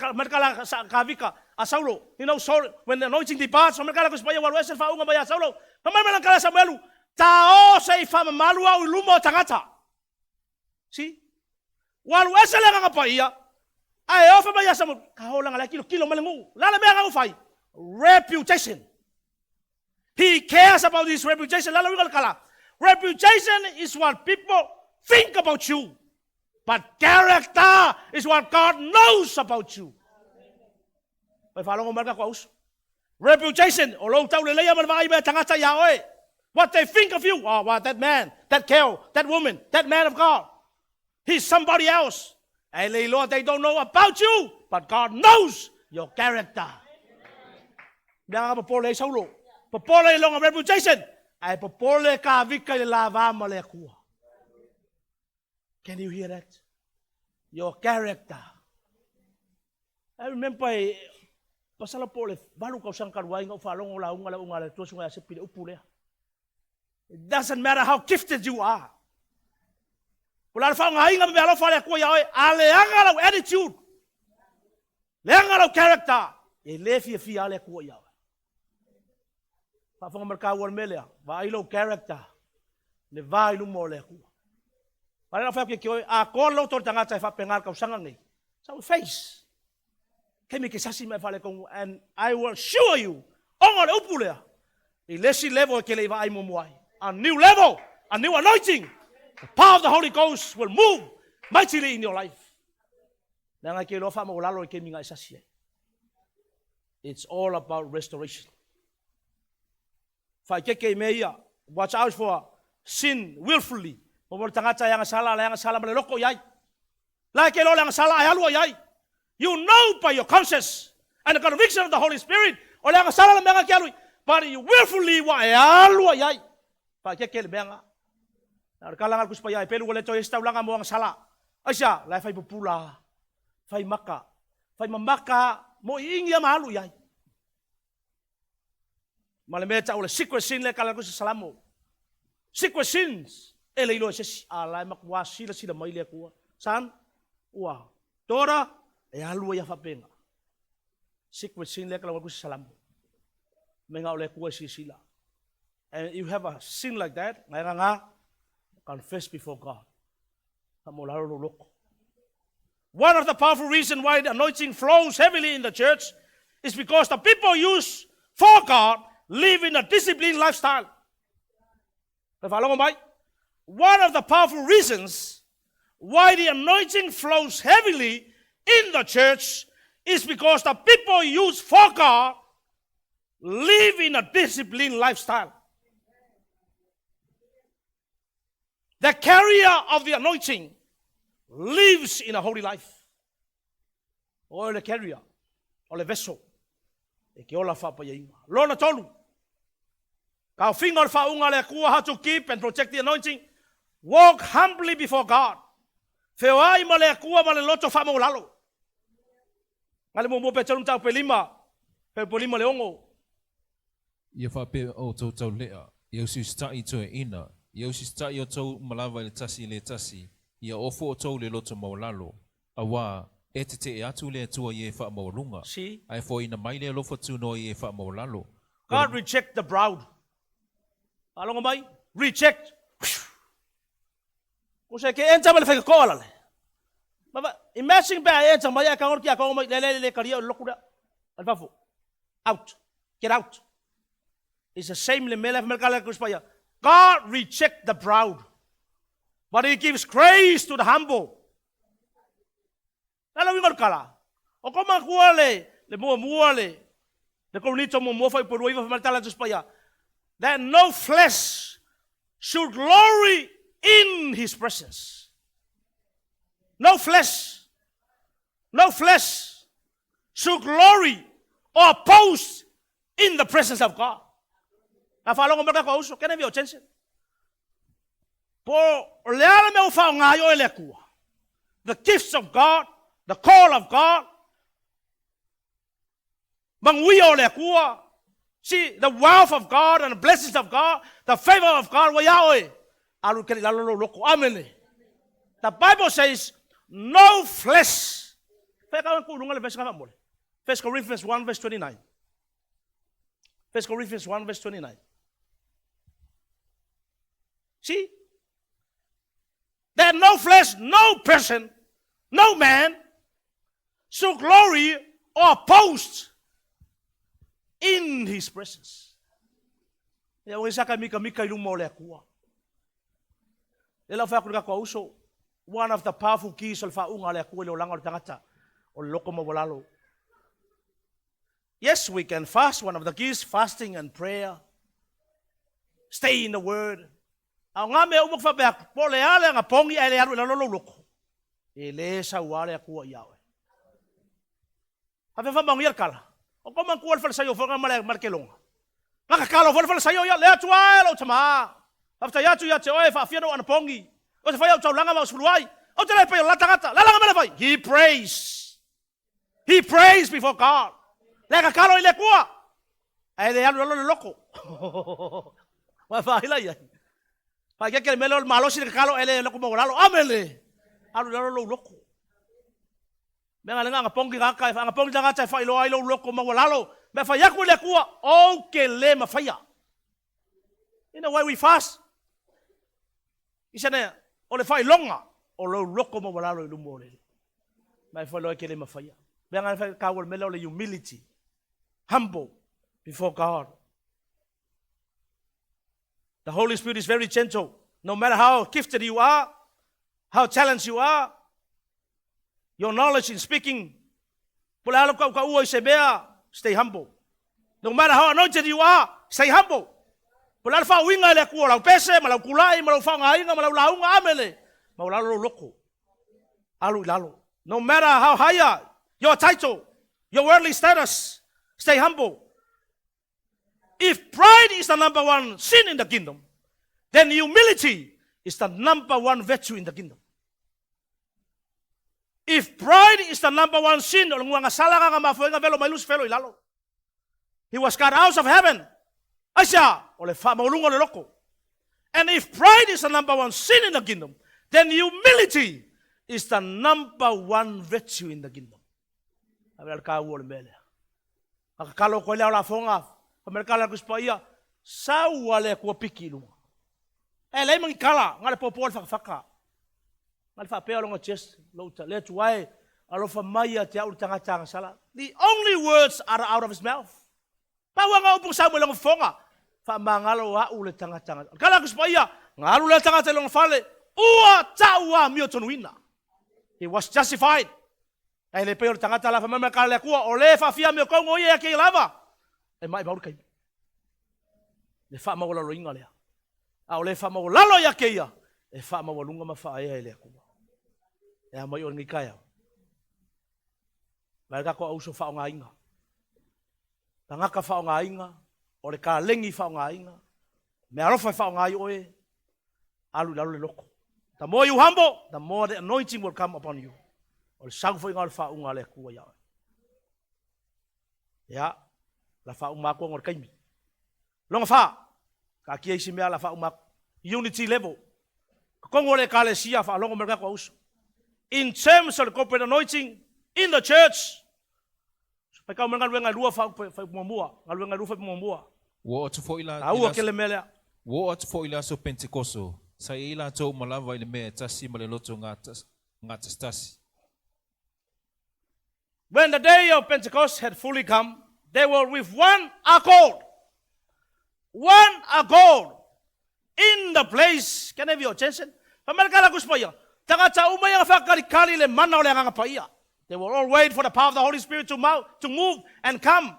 kavika a Saulo. You know, Saul, when the anointing departs, matakala ko sipaia walu ese whaunga mai a Saulo. Pamai mai kala Samuelu, ta o se i whamamalu au i luma o tangata. See? Walu ese le nganga paia, ae ofa mai a Samuelu, ka holanga le kilo kilo mai le nuu. La le mea ngau fai. Reputation. He cares about his reputation. Lalo uiga le kala. Reputation is what people think about you. But character is what God knows about you. Pai faalogo mai le tatou auso. Reputation, o lou tauleleia ma le vaai mai a tagata iā oe. What they think of you. Oh, wow, that man, that girl, that woman, that man of God. He's somebody else. Ae le iloa, they don't know about you, but God knows your character. Mea nga popole ai Saulo. Popole i lona reputation, ae popole Kavika i le lava ma le Atua. Can you hear that? Your character. I remember e pasala po o le 8 tausaga talu ai na ou faalogo lauga le auaunaga a le Atua susuga ia Sepi i le upu lea. It doesn't matter how gifted you are. O le a le faaaogaina ma meaalofa a le Atua iā oe, a leaga lau attitude, leaga lau character, e le fiafia lava le Atua iā oe. Faafofoga mai le taua o le mea lea, vaai lou character, le va i luma o le Atua. A lea la fai atu ia te oe, a toa le loto o le tagata e faapena le tausaga lenei, sa face. Taimi e te sasi mai e faaletonu, and I will assure you, ona o le upu lea, I le isi level e ke le i vaai muamua ai. A new level, a new anointing. The power of the Holy Ghost will move mightily in your life. Leaga e ke iloa faamaualalo i kemi na e sasi ai. It's all about restoration. Faaeteete i mea ia. Watch out for sin willfully. Po o le tagata e agasala, le agasala ma le loto i ai. La e ke iloa le agasala ae alu ai ai. You know by your conscience and the conviction of the Holy Spirit o le agasala le mea na ke alu i. But you willfully ua e alu ai ai. Faaeteete le mea na. Na o le tala na o le Tusi Paia e pelu ua le toe i ai se taulaga mo agasala. Aisea? La e fai pupula, fai maka, fai mamaka mo iingi ia ma alu i ai. Ma le mea e tau o le secret sin lea e kala atu i se Salamo. Secret sins, e le iloa e se isi. A la e matua silasila mai le Atua. Son, ua, daughter, e alu ai a faapena. Secret sin lea e kala atu i se Salamo. Mea o le Atua e silasila. And you have a sin like that, ngai nga, confess before God. One of the powerful reasons why the anointing flows heavily in the church is because the people use for God live in a disciplined lifestyle. One of the powerful reasons why the anointing flows heavily in the church is because the people use for God live in a disciplined lifestyle. The carrier of the anointing lives in a holy life. O le carrier, o le vessel, e ke ola faapaiaiga. Lona tolu, kaofiga o le faauga a le Atua, how to keep and protect the anointing, walk humbly before God. Feoai ma le Atua ma le loto faamaualalo. Nga le muamua Peteru mataupu e lima, fuaiupu e lima le ono. Ia faapea outou taulea, ia usiusitaʻi i toeaiina, ia usisitaʻi outou uma lava i le tasi i le tasi, ia ofo outou i le loto maualalo, auā, e tetee atu le Atua i e faamaualuga, See? ae foaiina mai le alofa tunoa i e faamaualalo. O God le. reject the proud. Faalogo mai? Reject. Ko se ke enter ma le whaikatoa la le. Ma imagine pe a enter mai a kangor ki a kongo mai le le le karia o le loku lea. Al fafo. Out. Get out. It's the same le mele mele kala kuspaia. God reject the proud, but he gives grace to the humble. Le a le uiga o le tala? O ko makua le le muamua le le Korinito muamua fuaiupu e 29 fai mai le tala a le Tusi Paia, That no flesh should glory in his presence. No flesh, no flesh should glory or boast in the presence of God. A faalogo mai le tatou uso, can I have your attention? Po o le a le mea ua faaaoga ai oe e le Atua? The gifts of God, the call of God, manuia o le Atua, see, the wealth of God and the blessings of God, the favor of God ua iā oe. Alu i keli lalo lou loko. Amene. The Bible says, no flesh. Fai ka ku lunga le verse nga mole. 1 Corinthians 1 verse 29. 1 Corinthians 1 verse 29. See? That no flesh, no person, no man should glory or boast in his presence. Ia ua saka mika mika i luma o le Atua. Le lau whai aku le tatou uso, one of the powerful keys o le faauga a le Atua i le olaga o le tagata, o le loko maualalo. Yes, we can fast. One of the keys, fasting and prayer. Stay in the word. A o ngā mea uma ku faapea atu, po o le a le agapogi ae le alu i lalo lou loto, e lē saua le Atua iā oe. Faapea faamaonia le tala, o ko matua le falesaio foi ma le, ma le keloga. Na tatalo foi le falesaio ia, le Atua e lou tamā, faafetai atu ia te oe, faafia na ou anapogi, o te fai au taulaga ma au sefuluai, ou te le pai o la tagata, le alaga mea le fai. He prays. He prays before God. Le tatalo i le Atua. Ae le alu lalo le loko. Ua faaila ia. Faakeke le mea lea o le malosi le tatalo ae le loko maualalo. Amene. Alu i lalo lou loko. Mea nga le nga pongi tagata, e agapogi tagata e faailoa ai lou loko maualalo. Mea fai atu i le Atua, ou ke le mafaia. You know why we fast? Isana, o le faailoga o lou loko maualalo i luma o le Alii. Ma e faailoa ai ke le mafaia. Mea nga fai kaua le mea lea o le humility. Humble before God. The Holy Spirit is very gentle. No matter how gifted you are, how talented you are, your knowledge in speaking, po le a lou kaʻukaʻua i se mea, stay humble. No matter how anointed you are, stay humble. Po le a le faauiga e le Atua o lau pese, ma lau kulaʻi, ma lau faaaogaina, ma lau lauga, amene, maualalo lou loto. Alu i lalo. No matter how higher your title, your worldly status, stay humble. If pride is the number one sin in the kingdom, then humility is the number one virtue in the kingdom. If pride is the number one sin, o le guagasala ga mafuaiga velo mai Lusifelo i lalo. He was cut out of heaven. Aisea, o le faamaualuga o le loto. And if pride is the number one sin in the kingdom, then humility is the number one virtue in the kingdom. A le taua o le mea lea. A tatalo atu ai le ao lafoga, fai mai le tala a le Tusi Paia, sau a le Atua piki i luga. E leai ma ni tala, na o le popo le fatafata. Na o le faapea o lona chest, lou ta, le Atua e, alofa mai ia te au le tagata agasala. The only words are out of his mouth. Pau lava na upu na sau mai lona fofoga, faamagalo au le tagata agasala. O le tala a le Tusi Paia, na alu lea tagata i lona fale, ua tau amiotonuina. He was justified. Ae le pei o le tagata la fai mai ka le Atua, o le faafia me o kou ia ke lava. E mai mau le kaimi. Le faamaualaloina lea. A o le faamaualalo ia ke ia, e faamaualuga ma faaea e le Atua. E a mai o lenei taeao. Vaai le tatou auso faaaogaina. Tagata faaaogaina, o le kalegi faaaogaina, mea alofa e faaaoga ai oe, alu i lalo le loto. The more you humble, the more the anointing will come upon you. O le sau foi o le faauga a le Atua ia oe. Ia, la faauma atu ona o le taimi. Lona fa, taatia isi mea la faauma atu. Unity level. Totonu o le Ekalesia faalogo mai le tatou auso. In terms of the corporate anointing in the church, faitau mai galuega e lua fai muamua, galuega e lua fai muamua. Ua oo atu foi la, i Taua le aso, tele mea lea. ua oo atu foi i le aso Pentekoso, sa i ai latou uma lava i le mea e tasi ma le loto gatasitasi. When the day of Pentecost had fully come, they were with one accord. One accord in the place. Can I have your attention? Fai mai le tala Tusi Paia, tagata uma ia na faakalikali le mana o le Agaga Paia. They were all wait for the power of the Holy Spirit to move, to move and come.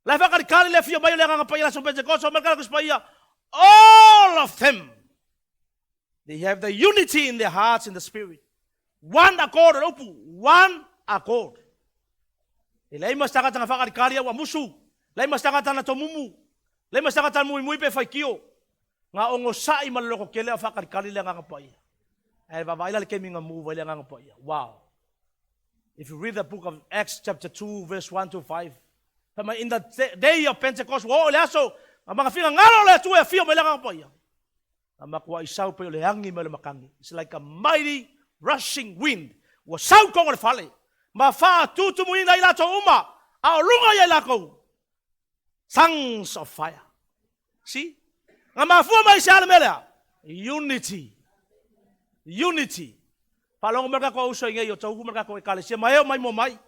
La e faakalikali le afio mai o le Agaga Paia le aso Pentecost, fai mai le tala Tusi Paia, all of them. They have the unity in their hearts in the spirit. One accord, o le upu, one accord. E leai ma se tagata na faakalikali au a musu, leai ma se tagata na tomumu, leai ma se tagata na muimui pe faitio. Na ogosaʻi ma le loto tele a o faakalikali le Agaga Paia. Ae vaavaai la le taimi na move ai le Agaga Paia. Wow. If you read the book of Acts chapter 2 verse 1 to 5, fai mai in the day of Pentecost, ua oo i le aso, na magafinagalo le Atua e afio mai le Agaga Paia. Na matuai sau pei o le agi mai o le makani. It's like a mighty rushing wind. Ua sau i totonu o le fale, ma faatutumuina ai latou uma, a o luga ia i latou. Tongues of fire. See? Na mafua mai se a le mea lea? Unity. Unity. Faalogo mai le tatou uso i nei o taufu ma le tatou Ekalesia ma e o mai mua mai.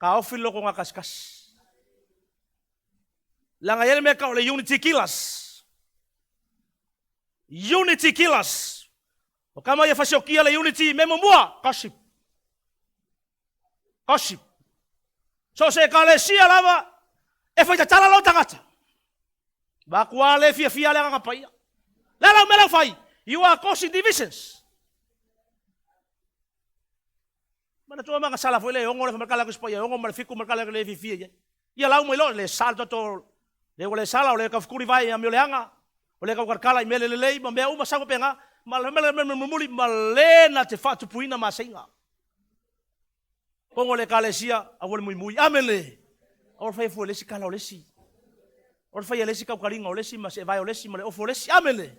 Taofi le loto gatasikasi. Leaga e i ai le mea e tau o le unity killers. Unity killers. O tama ia fasiokia le unity mea muamua, gossip. Gossip. So o se Ekalesia lava e faitatala lou tagata. Vaku a le fiafia le Agaga Paia. Le a lau mea lau fai? You are causing divisions. Manatua ma sala foi le ongo le famakala ku spaia ongo ma le fiku ma le le fiafia ia. Ia lau mai lo le sala toto le ua le sala o le kafukuri vai a le anga o le kaukalakala i mea le lelei ma mea uma sau penga ma le mea le muli ma le na te faatupuina ma seinga. Kongo le Ekalesia, aua le muimui. Amene! Aua le faia fua e le isi kala o le isi. Aua le faia e le isi kaukaliga o le isi ma seevae o le isi ma le ofu o le isi. Amene!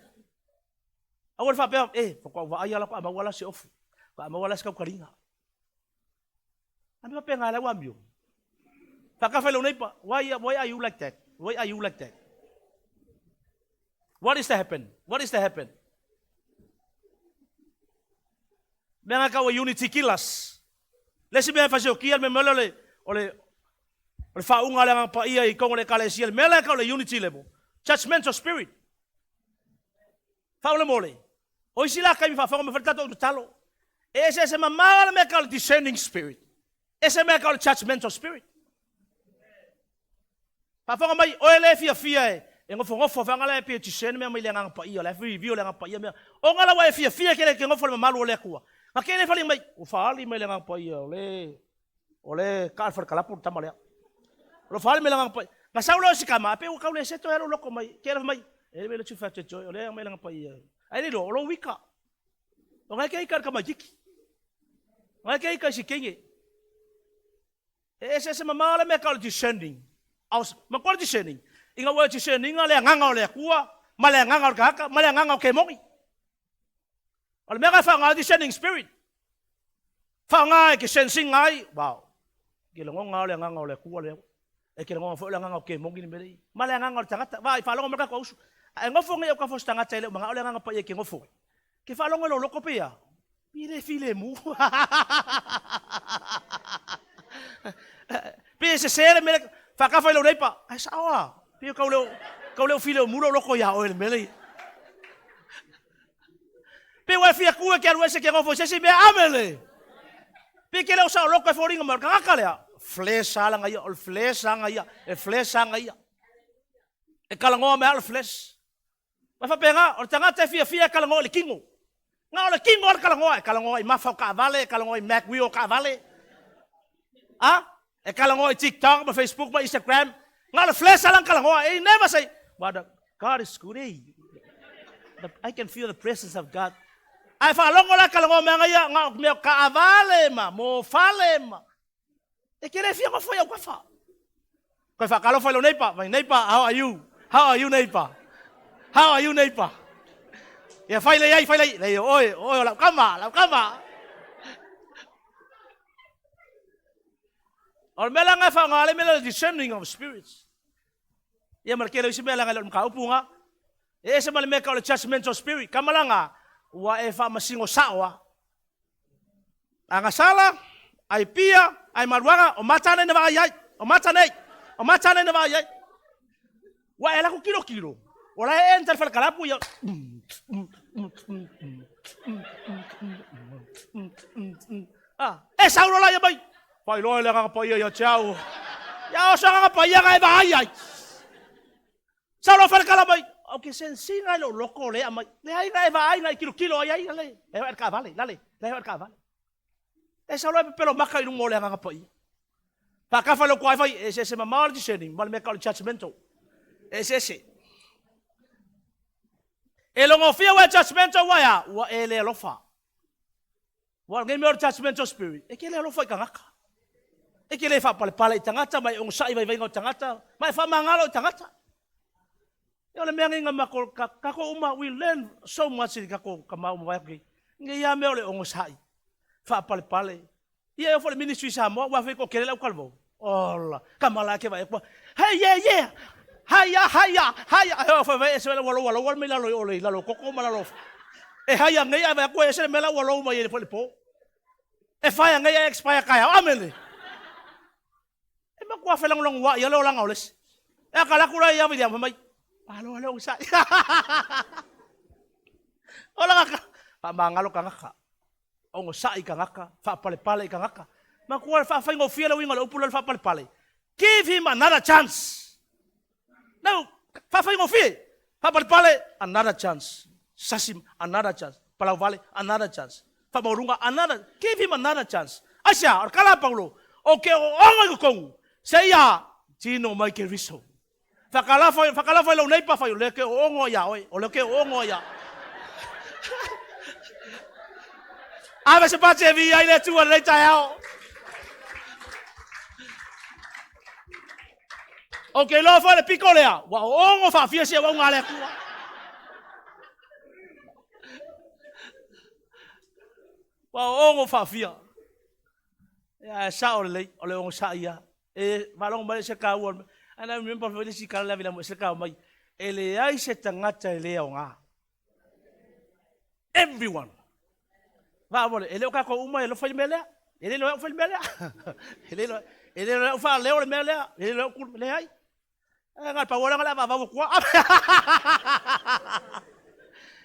Aua le faapea, e, faatoa ou vaai lava faatoa maua la se ofu, faatoa maua la se kaukaliga. A mea faapena e lau amio. Faakafa i lou neighbor, why are you like that? Why are you like that? What is the happen? What is the happen? Mea nga kau e unity killers. Le isi mea e fasiokia le mea lea o le o le o le faauga a le Agaga Paia i totonu o le Ekalesia, le mea lea e tau o le unity level. Judgmental spirit. Faamolemole, o isi la taimi faafofoga mai foi le tatou tatalo. E eseese mamao le mea tau o le discerning spirit. Ese mea tau o le judgmental spirit. Faafofoga mai, oe le fiafia e, e nofonofo faga la e pei e discern mea mai le agaga paia, la e review le agaga paia mea. Ona la ua e fiafia ke le ke nofo le mamalu o le Atua. Na ke le fali mai, ua faali mai le agaga paia o le o le ka le kalapu le tama lea. O lo faali mai le agaga paia. Na sau lea o si kama, pe ua kau le seto e alu loko mai. Ke le mai, e le le tufa te joy, o le mai le agaga paia. Ai le lo, o lo wika. O ngai ke ika le kamaitiki. O ngai ke ika i si kenge. E eseese mamao le mea tau o le discerning. Ma koa le discerning? Ina ua e discerning le agaga o le Atua, ma le agaga o le tagata, ma le agaga o kemoni. O le mea na e faaaoga ai discerning spirit. Faaaoga e ke sensing ai, wow. Ke lagona o le agaga o le Atua lea. E ke lagona foi o le agaga o kemoni le mea lea. Ma le agaga o le tagata. Vaai, faalogo mai le tatou uso. A e nofo nei au ka fo se tagata e le o manao le agaga paia e ke nofo ai. Ke faalogo i lou loko pe a? Pe le filemu. Pe e sese le mea lea, faakafa i lou neighbour, ae sao a, pe kau le kau le filemu lou loko ia oe le mea lea. Pe ua e fia ku e ke alu ese ke nofo i se isi mea, amene. Pe ke le o sao loko e foliga mai o le tagata lea, flesh langa ia, o le flesh langa ia, e flesh langa ia. E kalagoa mai lava o le flesh. Mai faapena, o le tagata e fiafia e kalagoa i le kino. Na o le kino lava le kalagoa, e kalagoa i mafa o taavale, e kalagoa i mag wheel o taavale. A? E kalagoa i TikTok ma Facebook ma Instagram. Na o le flesh lava lana kalagoa. He never say, well, the, God is good, eh? The, I can feel the presence of God. Ae faalogo la kalagoa mai aga ia, na o mea o taavale ma mofale ma E ke le fia nofo i au kafa. Koe whakalofa i lo neighbor, my neighbor, how are you? How are you neighbor? How are you neighbor? Ia fai le ai, fai le ai, le oe, oe o lau kama, lau kama. O le mea la ngai whaonga le mea le discerning of spirits. Ia ma le kele isi mea la ngai le mkaupu nga. E ese ma le mea ka o le judgmental spirit. Kamalanga, ua e whaamasingo sao a. Agasala, Aipia, Aimaluaga, o mata nei na vaai ai, o mata nei, o mata nei na vaai ai. Ua e laku kilokilo, o la e enter le falekalapu ia. Ah, e sau loa la ia mai. Faailoa e le Agaga Paia ia te au. Ia o se Agaga Paia na e vaai ai. Sau loa falekala mai. O ke sensiga i lou loko lea mai. Leai na e vaai na i kilokilo ai ai lale. E vaai le taavale, lale, le vaai le taavale. E sau loa e pepelo maka i luga o le Agaga Paia. Faakafa i lou toa e fai, e eseese mamao le discerning ma le mea tau o le judgmental. E eseese. E logofia ua e judgmental ua e a? Ua e le alofa. Ua o lenei mea o le judgmental spirit, e te le alofa i tagata. E te le faapalepale i tagata, ma e onosai i vaivaiga o tagata, ma e faamagalo i tagata. E o le mea nei na matou, tatou uma, we learn so much i tatou tama uma vai atu nei. Nei lava mea o le onosai, faapalepale. Ia e oo foi i le ministry i Samoa, ua fai toatele le autalavou. Ola, tama la ke vaai atu, hey yeah yeah, haia haia haia, ae oo fai ese ua lou aloa mai lalo i o le lalo koko ma lalo e haia nei ae vaai atu e ese le mea la ua lou mai ai le po. E faia nei ae expire taeao. Amene. E matua felagolagoaʻi lava le olaga o le isi. E aka alu atu la ia Viliama fai mai, Malo le onosai. Ola ka faamagalo tagata, onosai tagata, faapalepale i tagata. Matua faafaigofie le uiga o le upu lea o le faapalepale. Give him another chance. No, faafaigofie. Faapalepale, another chance. Sasi, another chance. Palauvale, another chance. Faamaualuga, another, give him another chance. Aisea, o le tala a Paulo, o ke ooooga i totonu, seia tino mai Keriso. Whakalafa, whakalafa i lou neipa, whai, o lea ke oogo ia oe, o lea ke oogo ia. Ave se pati e vi ai le Atua lenei taeao. O ke iloa foi le piko lea, ua oogo faafia si auauna a le Atua. Ua oogo faafia. Ia, e sao lelei, o le onosai ia. E faalogo mai se kaua. And I remember foi le isi kala le avila se kau mai. E leai se tagata e le aoga. Everyone. Faamolemole, e le o tatou uma e alofa i le mea lea. E le iloa e au fai le mea lea. E le iloa, e le iloa e au faaleo le mea lea. E le iloa e au leai. E ngal pa wala ngala va va kua.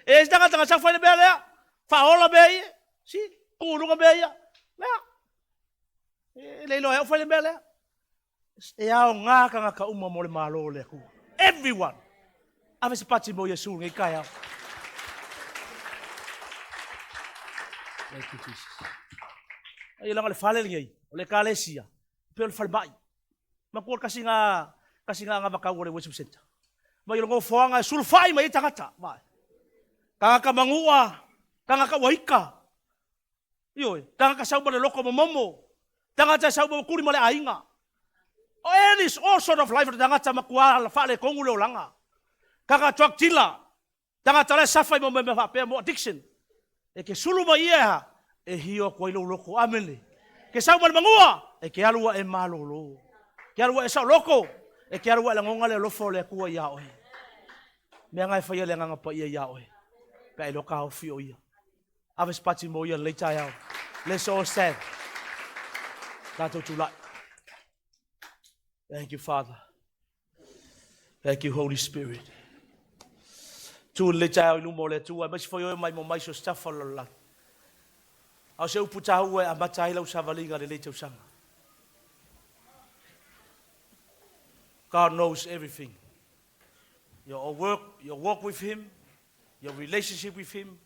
E si tanga tanga sa fai le mea lea. Faaola mea ia. Si, kuluga mea ia. Lea. E le iloa e au fai le mea lea. E aoga tagata uma mo le Malo o le Atua. Everyone. Ave se pati mo Iesu i lenei taeao. Thank you Jesus. Ai leaga o le fale lenei, o le ekalesia, e pei o le falemai. Matua le kasi na kasi na anavatau o le worship center. Mai o le nofoaga e sulufai mai ai tagata. Vai. Tagata manua, tagata ua ika. Ioe, tagata sau ma le loto momomo, tagata e sau ma tuli ma le aiga. O any all sort of life o le tagata matua faaletonu le olaga. Tagata drug dealer, tagata la e suffer i mea faapea mo addiction. E ke sulu mai ia e ha, e hio atu ai lou loto. Amene. Ke sau ma le manua, e ke alu ae malolo. Ke alu ae saoloto, e ke alu ae lagona le alofa o le Atua iā oe. Mea na e faia le Agaga Paia iā oe, pe a iloa taofi o ia. Ave se pati mo ia lenei taeao. Let's all stand. Tatou tulai. Thank you, Father. Thank you, Holy Spirit. Tu lenei taeao i luma o le Atua, aemaise foi oe mai mo mai so se tafa o le lalolagi. A o se upu taua e amata ai lau savaliga i lenei tausaga. God knows everything. Your work, your walk with Him, your relationship with Him.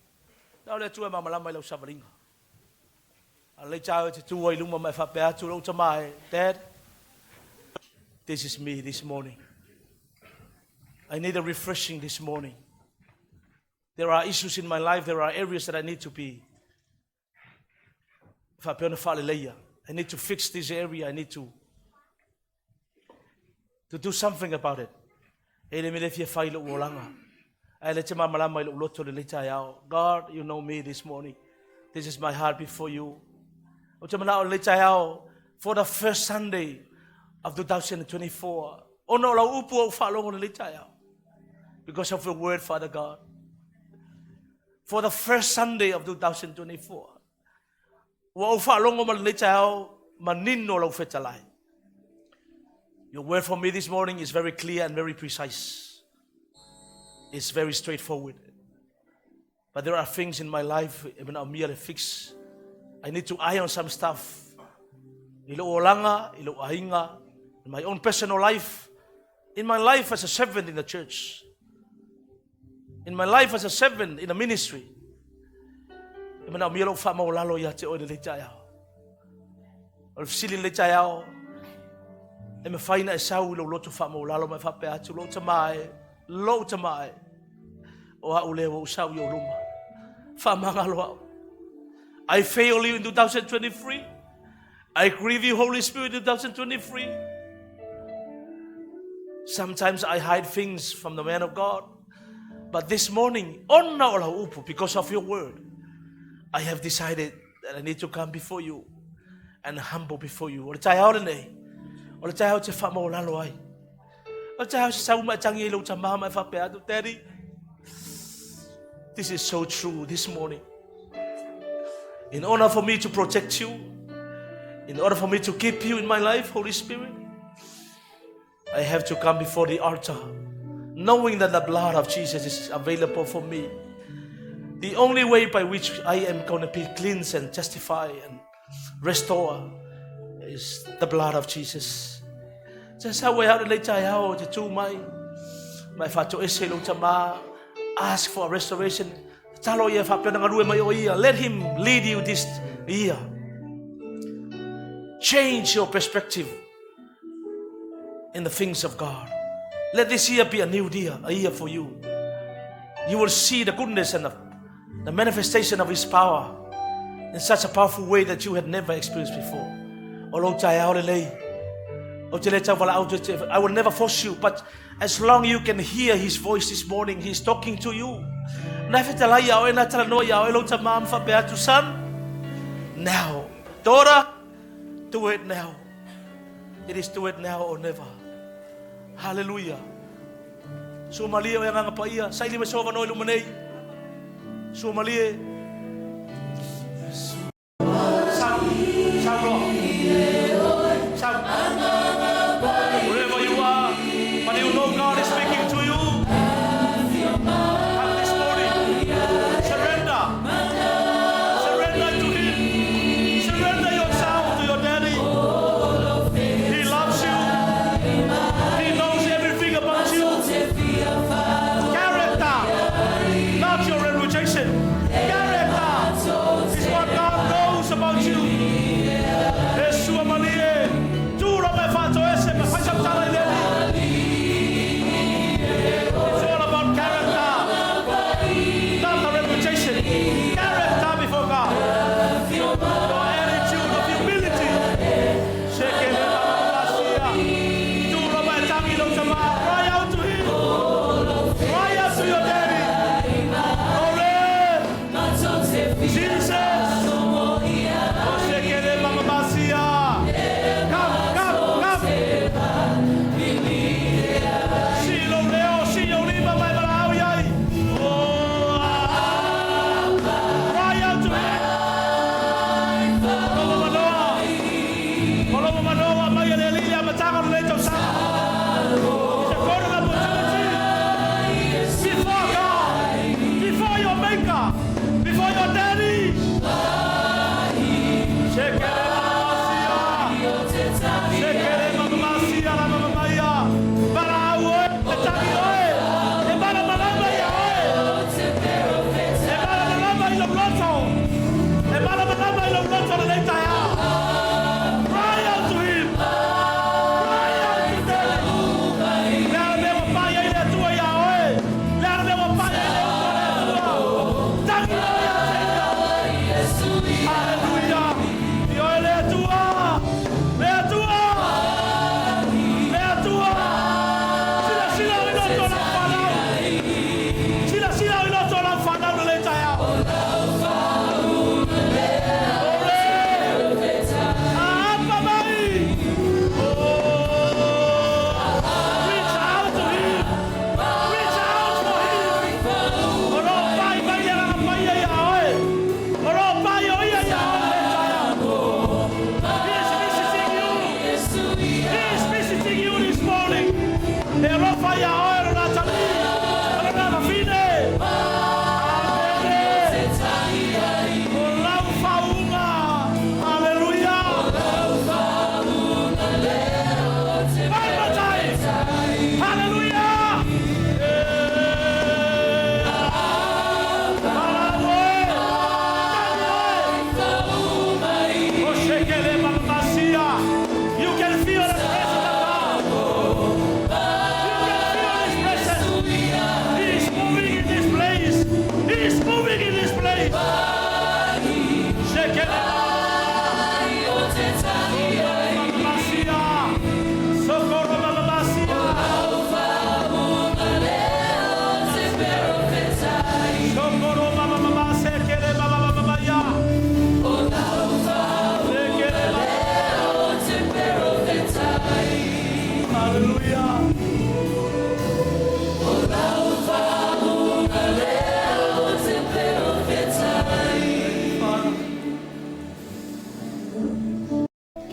Na o le Atua e malamalama i lau savaliga. A lenei taeao e te tu ai i luma ma e faapea atu lou tama e, Dad, this is me this morning. I need a refreshing this morning. There are issues in my life, there are areas that I need to be faapea ona faaleleia. I need to fix this area, I need to do something about it. E le mea le fia fai i lou olaga. Ae le te malamalama i lou loto lenei taeao. God, you know me this morning. This is my heart before you. Ou te manao lenei taeao for the first Sunday of 2024. Ona o lau upu ua ou faalogo lenei taeao. Because of your word, Father God. For the first Sunday of 2024. Ua ou faalogo ma lenei taeao manino lau fetalai. Your word for me this morning is very clear and very precise. It's very straightforward. But there are things in my life e manaomia le fix. I need to iron some stuff. I lou olaga, i lou aiga, in my own personal life, in my life as a servant in the church, in my life as a servant in the ministry. E manaomia lou faamaualalo ia te oe lenei taeao. O le fesili lenei taeao, e mafai na e sau i lou loto faamaualalo ma e faapea atu, lou tama e, lou tama e, o au lea ua ou sau i ou luma. Faamagalo au. I failed you in 2023. I grieve you, Holy Spirit, in 2023. Sometimes I hide things from the man of God. But this morning, ona o lau upu, because of your word, I have decided that I need to come before you and humble before you. O le taeao lenei, o le taeao te faamaualalo ai. O le taeao se sau ma e tangi ai lou tama ma e faapea atu, Daddy, this is so true this morning. In order for me to protect you, in order for me to keep you in my life, Holy Spirit, I have to come before the altar, knowing that the blood of Jesus is available for me. The only way by which I am going to be cleansed and justified and restored is the blood of Jesus. Just how we have lenei taeao te tū mai, ma e faatoese i lou tama, ask for a restoration. Tatalo ia e faapea ona galue mai o ia. Let him lead you this year. Change your perspective in the things of God. Let this year be a new year, a year for you. You will see the goodness and the manifestation of His power in such a powerful way that you had never experienced before. O lou taeao lenei, ou te le tauvalaau te te, I will never force you, but as long you can hear His voice this morning, He's talking to you. Na fetalai ia oe, na talanoa ia oe lou tama ma faapea atu, son, now, daughter, do it now. It is do it now or never. Hallelujah. Sua malie o e Agaga Paia, saili mai sou avanoa i luma nei. Sua malie. Sau, sau loa. Sau. Wherever you are, maliu.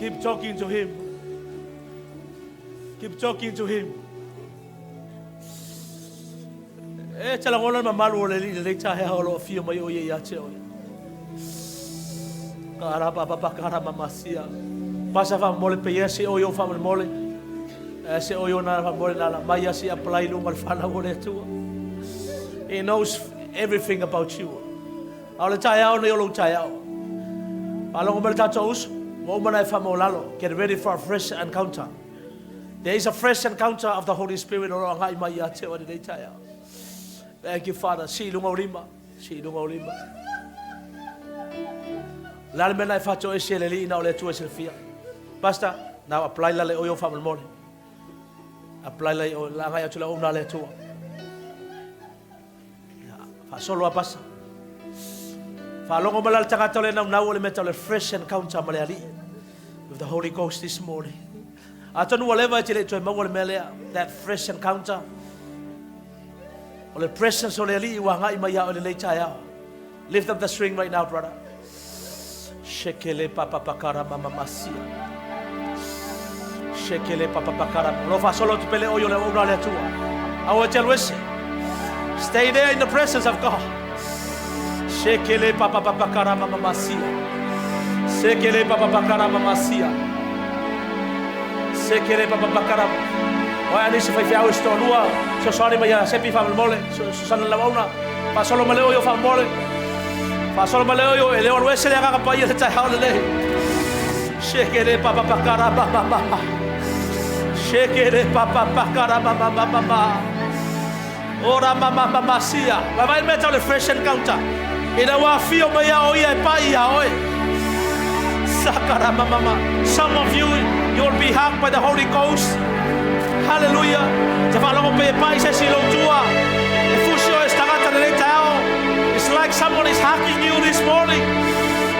Keep talking to him. Keep talking to him. E te lagona le mamalu o le Alii i lenei taeao o lo o afio mai o ia ia te oe. Ka ara pa pa ka ara mamasia. Pasa fa mole pe ia se o yo fa mole. E se o yo na fa mole na la mai ia si apply lu mal fana o le atua. He knows everything about you. A o le taeao nei o lou taeao. Faalogo mai le tatou uso, ua uma ona e faamaualalo. Get ready for a fresh encounter. There is a fresh encounter of the Holy Spirit o lo o agai mai ia te oe lenei taeao. Thank you, Father. Sii i luga o lima. Sii i luga o lima. O le a le mea na e faatoese e le Alii na o le Atua e silafia. Pastor, now apply la le oe o faamolemole. Apply la i oe, la agai atu le auauna a le Atua. Faasolo a pasa. Faalogo mai la le tagata o le naunau o le mea tau le fresh encounter ma le Alii. With the Holy Ghost this morning. Atonu ua leva e te le i toe maua le mea lea. That fresh encounter. O le presence o le Alii ua agai mai ia oe lenei taeao. Lift up the string right now, brother. Shekele papa pakara mama masia. Shekele papa pakara. O lo faasolo atu pele o i o le auauna a le Atua. Aua e te alu ese. Stay there in the presence of God. Shekele papa pakara mama masia. Shekele papa pakara mama masia. Shekele papa pakara. Oe ani se faifeau i se toalua, fesoasoani mai ia Sepi faamolemole, Susana le auauna, faasolo mai le oio faamolemole. Faasolo mai le oio, e le o alu ese le Agaga Paia i le taeao lenei. Shekele papa pakara mama mama. Shekele papa pakara mama mama mama. Ora mama mama sia. Vaavaai le mea tau le fresh encounter. Ina ua afio mai ia o ia e pai iā oe. Sakara mama mama. Some of you, you will be hugged by the Holy Ghost. Hallelujah. Te faalogo pei e pai se isi i lou tua. E fusi oe e se tagata lenei taeao. It's like someone is hugging you this morning.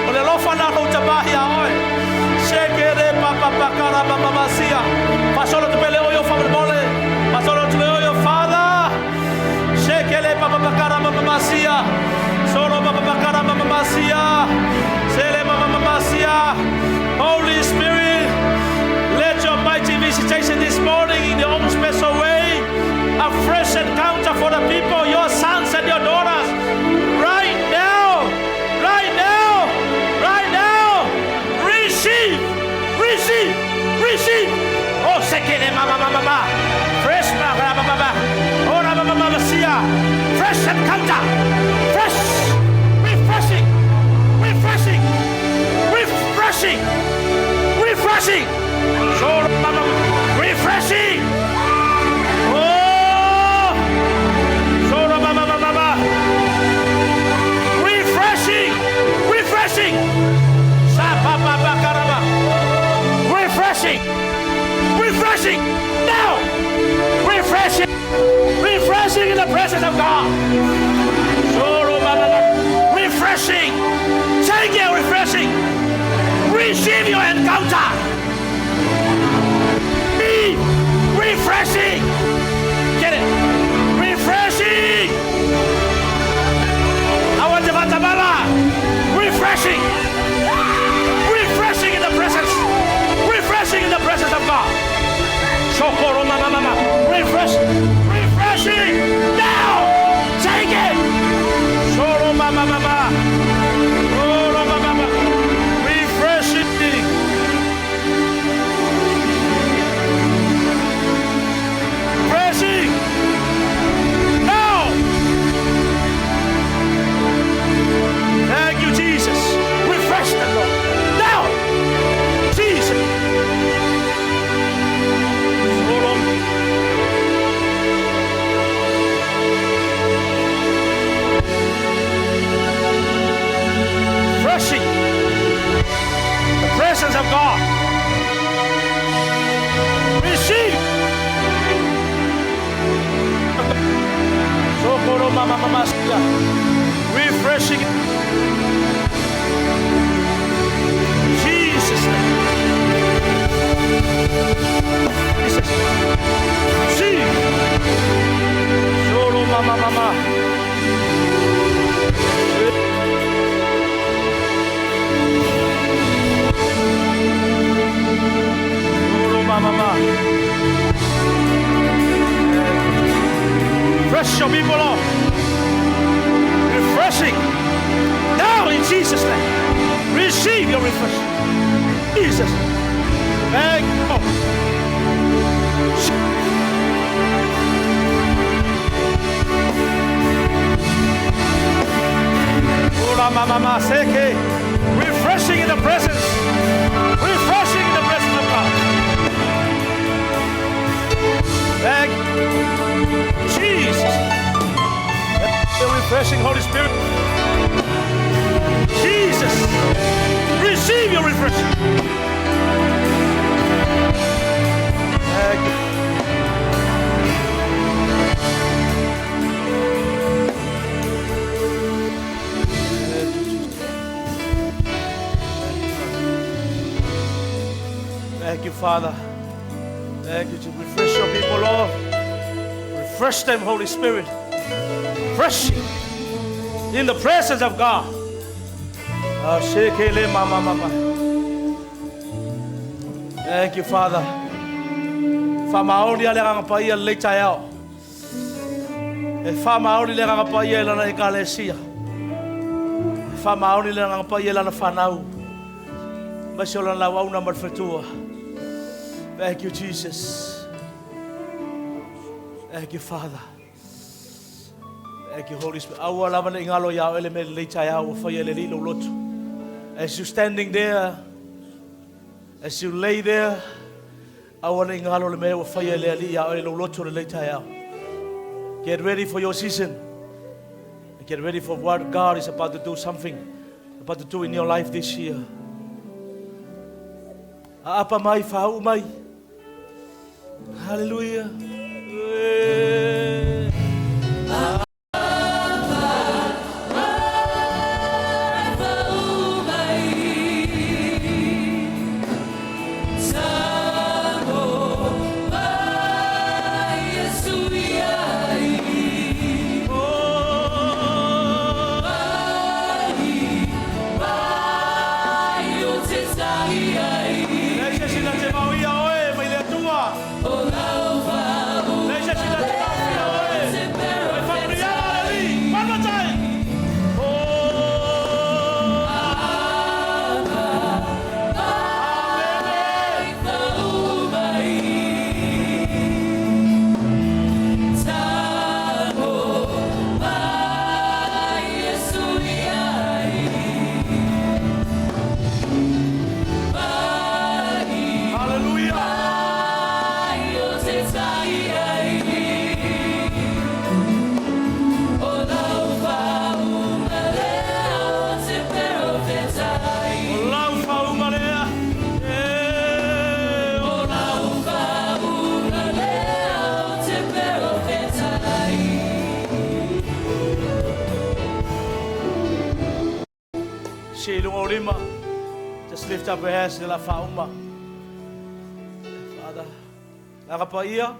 O le alofa lena o lou tamā iā oe. Sekere papa pakara mama masia. Faasolo atu pea le oio faamolemole. Faasolo atu le oio, Father. Sekele papa pakara mama masia. Solo papa pakara mama masia. Sele mama masia. Holy Spirit, let your mighty visitation this morning in your own special way. A fresh encounter for the people, your sons and your daughters. Right now, right now, right now. Receive, receive, receive. Oh, sekele mama mama mama. Fresh mama mama mama. Oh, mama mama sia. Fresh encounter. Fresh, refreshing, refreshing, refreshing, refreshing. So, mama, refreshing. Oh, so, mama mama mama. Refreshing, refreshing. Sa pa pa pa karama. Refreshing, refreshing. Now, refreshing, refreshing in the presence of God. Solo mama refreshing. Take it, refreshing. Receive your encounter. Be refreshing. Get it. Refreshing. I want to refreshing. Refreshing in the presence. Refreshing in the presence of God. Socorro mama mama. Refresh. Refreshing. Now. Take it. Solo mama mama. Solo mama mama. Refreshing. Refreshing. Now. Thank you, Jesus. Refresh them, Lord. Now. Jesus. Solo. Refreshing. The presence of God. Receive. Socorro mama mama. Refreshing. Jesus name. Jesus. Receive. Solo mama mama. Refresh your people, Lord. Refreshing. Now in Jesus' name. Receive your refreshing. Jesus. Thank you. Refreshing in the presence. Refreshing in the presence of God. Thank Jesus. The refreshing Holy Spirit. Jesus. Receive your refreshing. Thank you. Thank you, Father. Thank you to refresh your people, Lord. Refresh them, Holy Spirit. Refreshing in the presence of God. Thank you, Father. Whamaori a le agaga paia lenei taeao. E whamaori le agaga paia i lana ekalesia. E whamaori le agaga paia i lana whanau. Aemaise o lana auauna ma le faletua. Thank you, Jesus. Thank you, Father. Thank you, Holy Spirit. Aua lava ne i galo iā oe le mea lelei taeao ua faia e le Alii i lou loto. As you standing there, as you lay there, aua ne i galo le mea ua faia e le Alii iā oe i lou loto lenei taeao. Get ready for your season. Get ready for what God is about to do something, about to do in your life this year. Aapa mai, faauu mai. Hallelujah. Leai se isi na te vaoia oe mai le Atua. Leai se isi na te taofia oe mai faamanuiaga a le Alii. One more time. Oh. Amene. Hallelujah. O lau faauuga lea, e, o lau. Sii i luga o lima. Just lift up your hands i le la faauma. Father, Aga paia,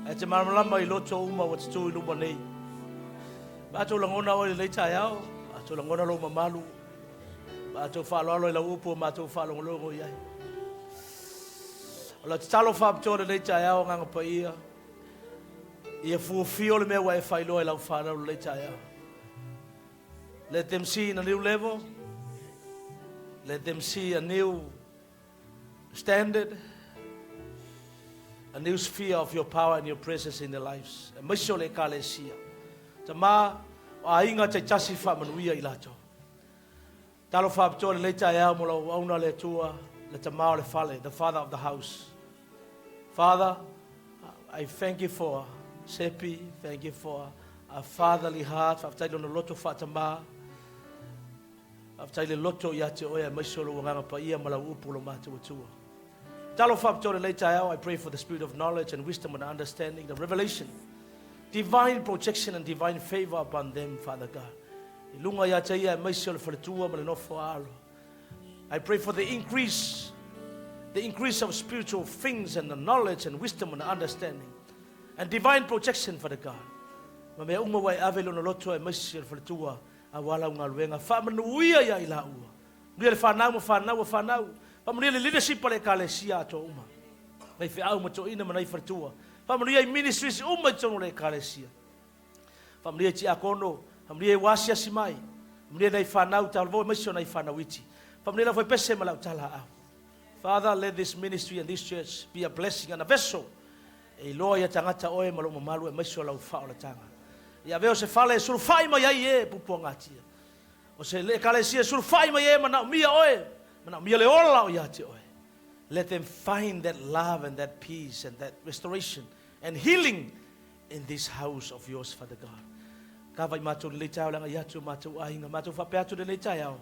e te malamalama i loto uma ua tutū i luma nei. Matou lagona oe i lenei taeao, matou lagona lou mamalu, matou faaaloalo i lau upu ua matou faalogologo i ai. O lau tatalo faapitoa i lenei taeao, Agaga Paia, ia fuafio le mea ua e faailoa i lau fanau i lenei taeao. Let them see in a new level. Let them see a new standard. A new sphere of your power and your presence in their lives. Aemaise o le Ekalesia. Tama, o aiga taitasi faamanuia i latou. Talo faapitoa i lenei taeao mo lau auauna le Atua, le tama o le fale, the father of the house. Father, I thank you for Sepi, thank you for a fatherly heart, faafetai lona loto faatama, faafetai le loto ia te oe aemaise o lou agaga paia ma lau upu o lo matou Atua. Talo faapitoa i lenei taeao, I pray for the spirit of knowledge and wisdom and understanding, the revelation, divine protection and divine favor upon them, Father God. I luga ia te ia aemaise o le faletua ma le nofo a alo. I pray for the increase, the increase of spiritual things and the knowledge and wisdom and understanding and divine protection, Father God. Ma mea uma ua e ave i lona loto aemaise o le faletua aua lau galuega. Faamanuia ia i laua. Manuia le fanau ma fanau a fanau. Faamanuia le leadership a le Ekalesia atoa uma. Nai feau ma toeaina ma nai faletua. Faamanuia i ministries uma i totonu o le Ekalesia. Faamanuia i tiakono, faamanuia i ua asiasi mai, faamanuia i nai fanau talavou aemaise o nai fanau iti. Faamanuia lau faipese ma lau talaau. Father, let this ministry and this church be a blessing and a vessel e iloa ia tagata oe ma lou mamalu aemaise o lau faaolataga. Ia avea o se fale e sulufai mai ai e pupuagatia. O se ekalesia e sulufai mai ai e manaomia oe, manaomia le ola o ia te oe. Let them find that love and that peace and that restoration and healing in this house of yours, Father God. Kava i matou lenei taeao le agai atu o matou aiga, matou faapea atu lenei taeao,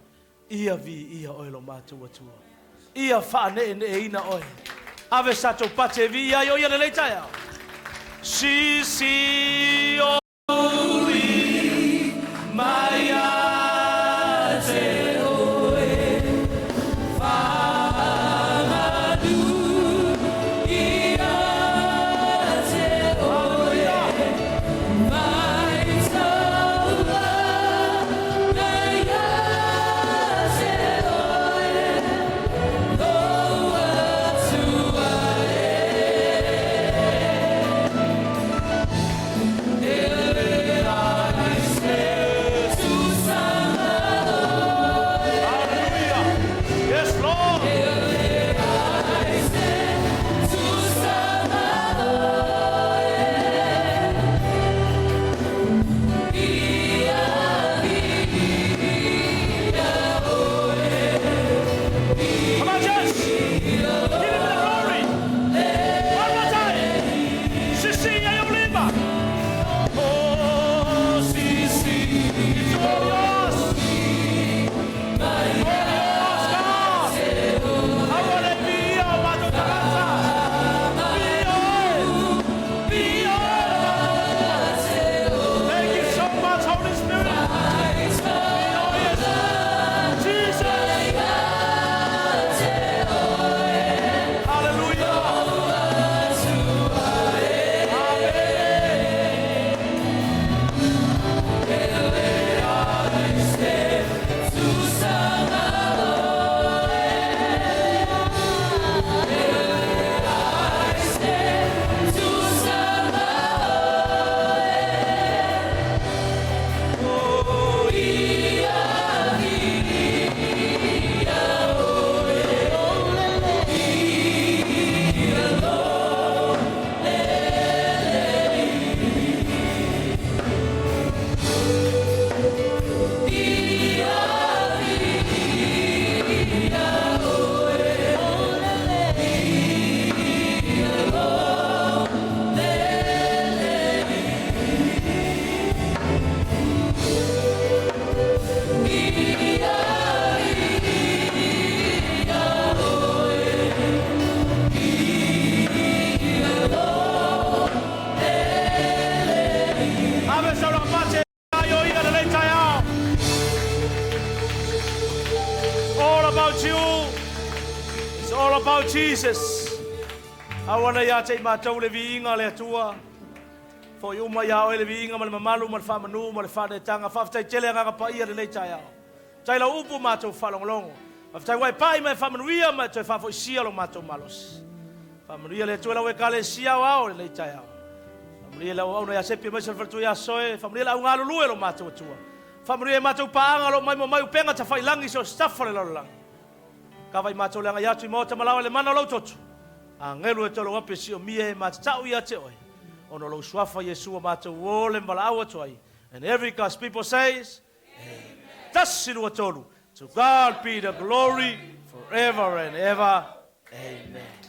ia viia oe lo matou Atua. Ia faaneeneeina oe. Ave sa tou pate e viia ai o ia lenei taeao. Sisi o mai ia te oe, faamanu ia te oe, mai taulaga ia te oe, lou Atua Hallelujah. Yes, Lord. Come on, church. Give him the glory. One more time. Sisi ia i lima. Oh, sisi. It's all yours. All yours, God. Aua le viia o matou tagata. Viia oe. Viia oe lo matou Atua. Thank you so much, Holy Spirit. Viia oe, Iesu. Jesus. Hallelujah. Amen. Ave sa lau pate ai o ia lenei taeao. It's all about you. It's all about Jesus. Aua nei ia te i matou le viiga o le Atua. Fo'i uma iā oe le viiga ma le mamalu ma le faamanu ma le faaneetaga. Faafetai tele Agaga Paia lenei taeao. Faafetai lau upu matou faalogologo. Faafetai ua e pai ma e faamanuia ma e toe faafoisia lo matou malosi. Faamanuia le Atua i lau Ekalesia aoao i lenei taeao. Faamanuia i lau auauna ia Sepi aemaise o le faletua ia Soe. Faamanuia le au galulue lo matou Atua. Faamanuia i matou paaga o lo o maimoa mai upega tafailangi i so o se tafa o le lalolagi. Kava i matou le agai atu i maota ma laoa i le mana o lou toto. Agelu e tolo api e siomia e matatau ia te oe. Ona o lou suafa Iesu ua matou o le ma valaau atu ai. And every God's people says, Amen. Tasi, lua, tolu. To God be the glory forever and ever. Amen.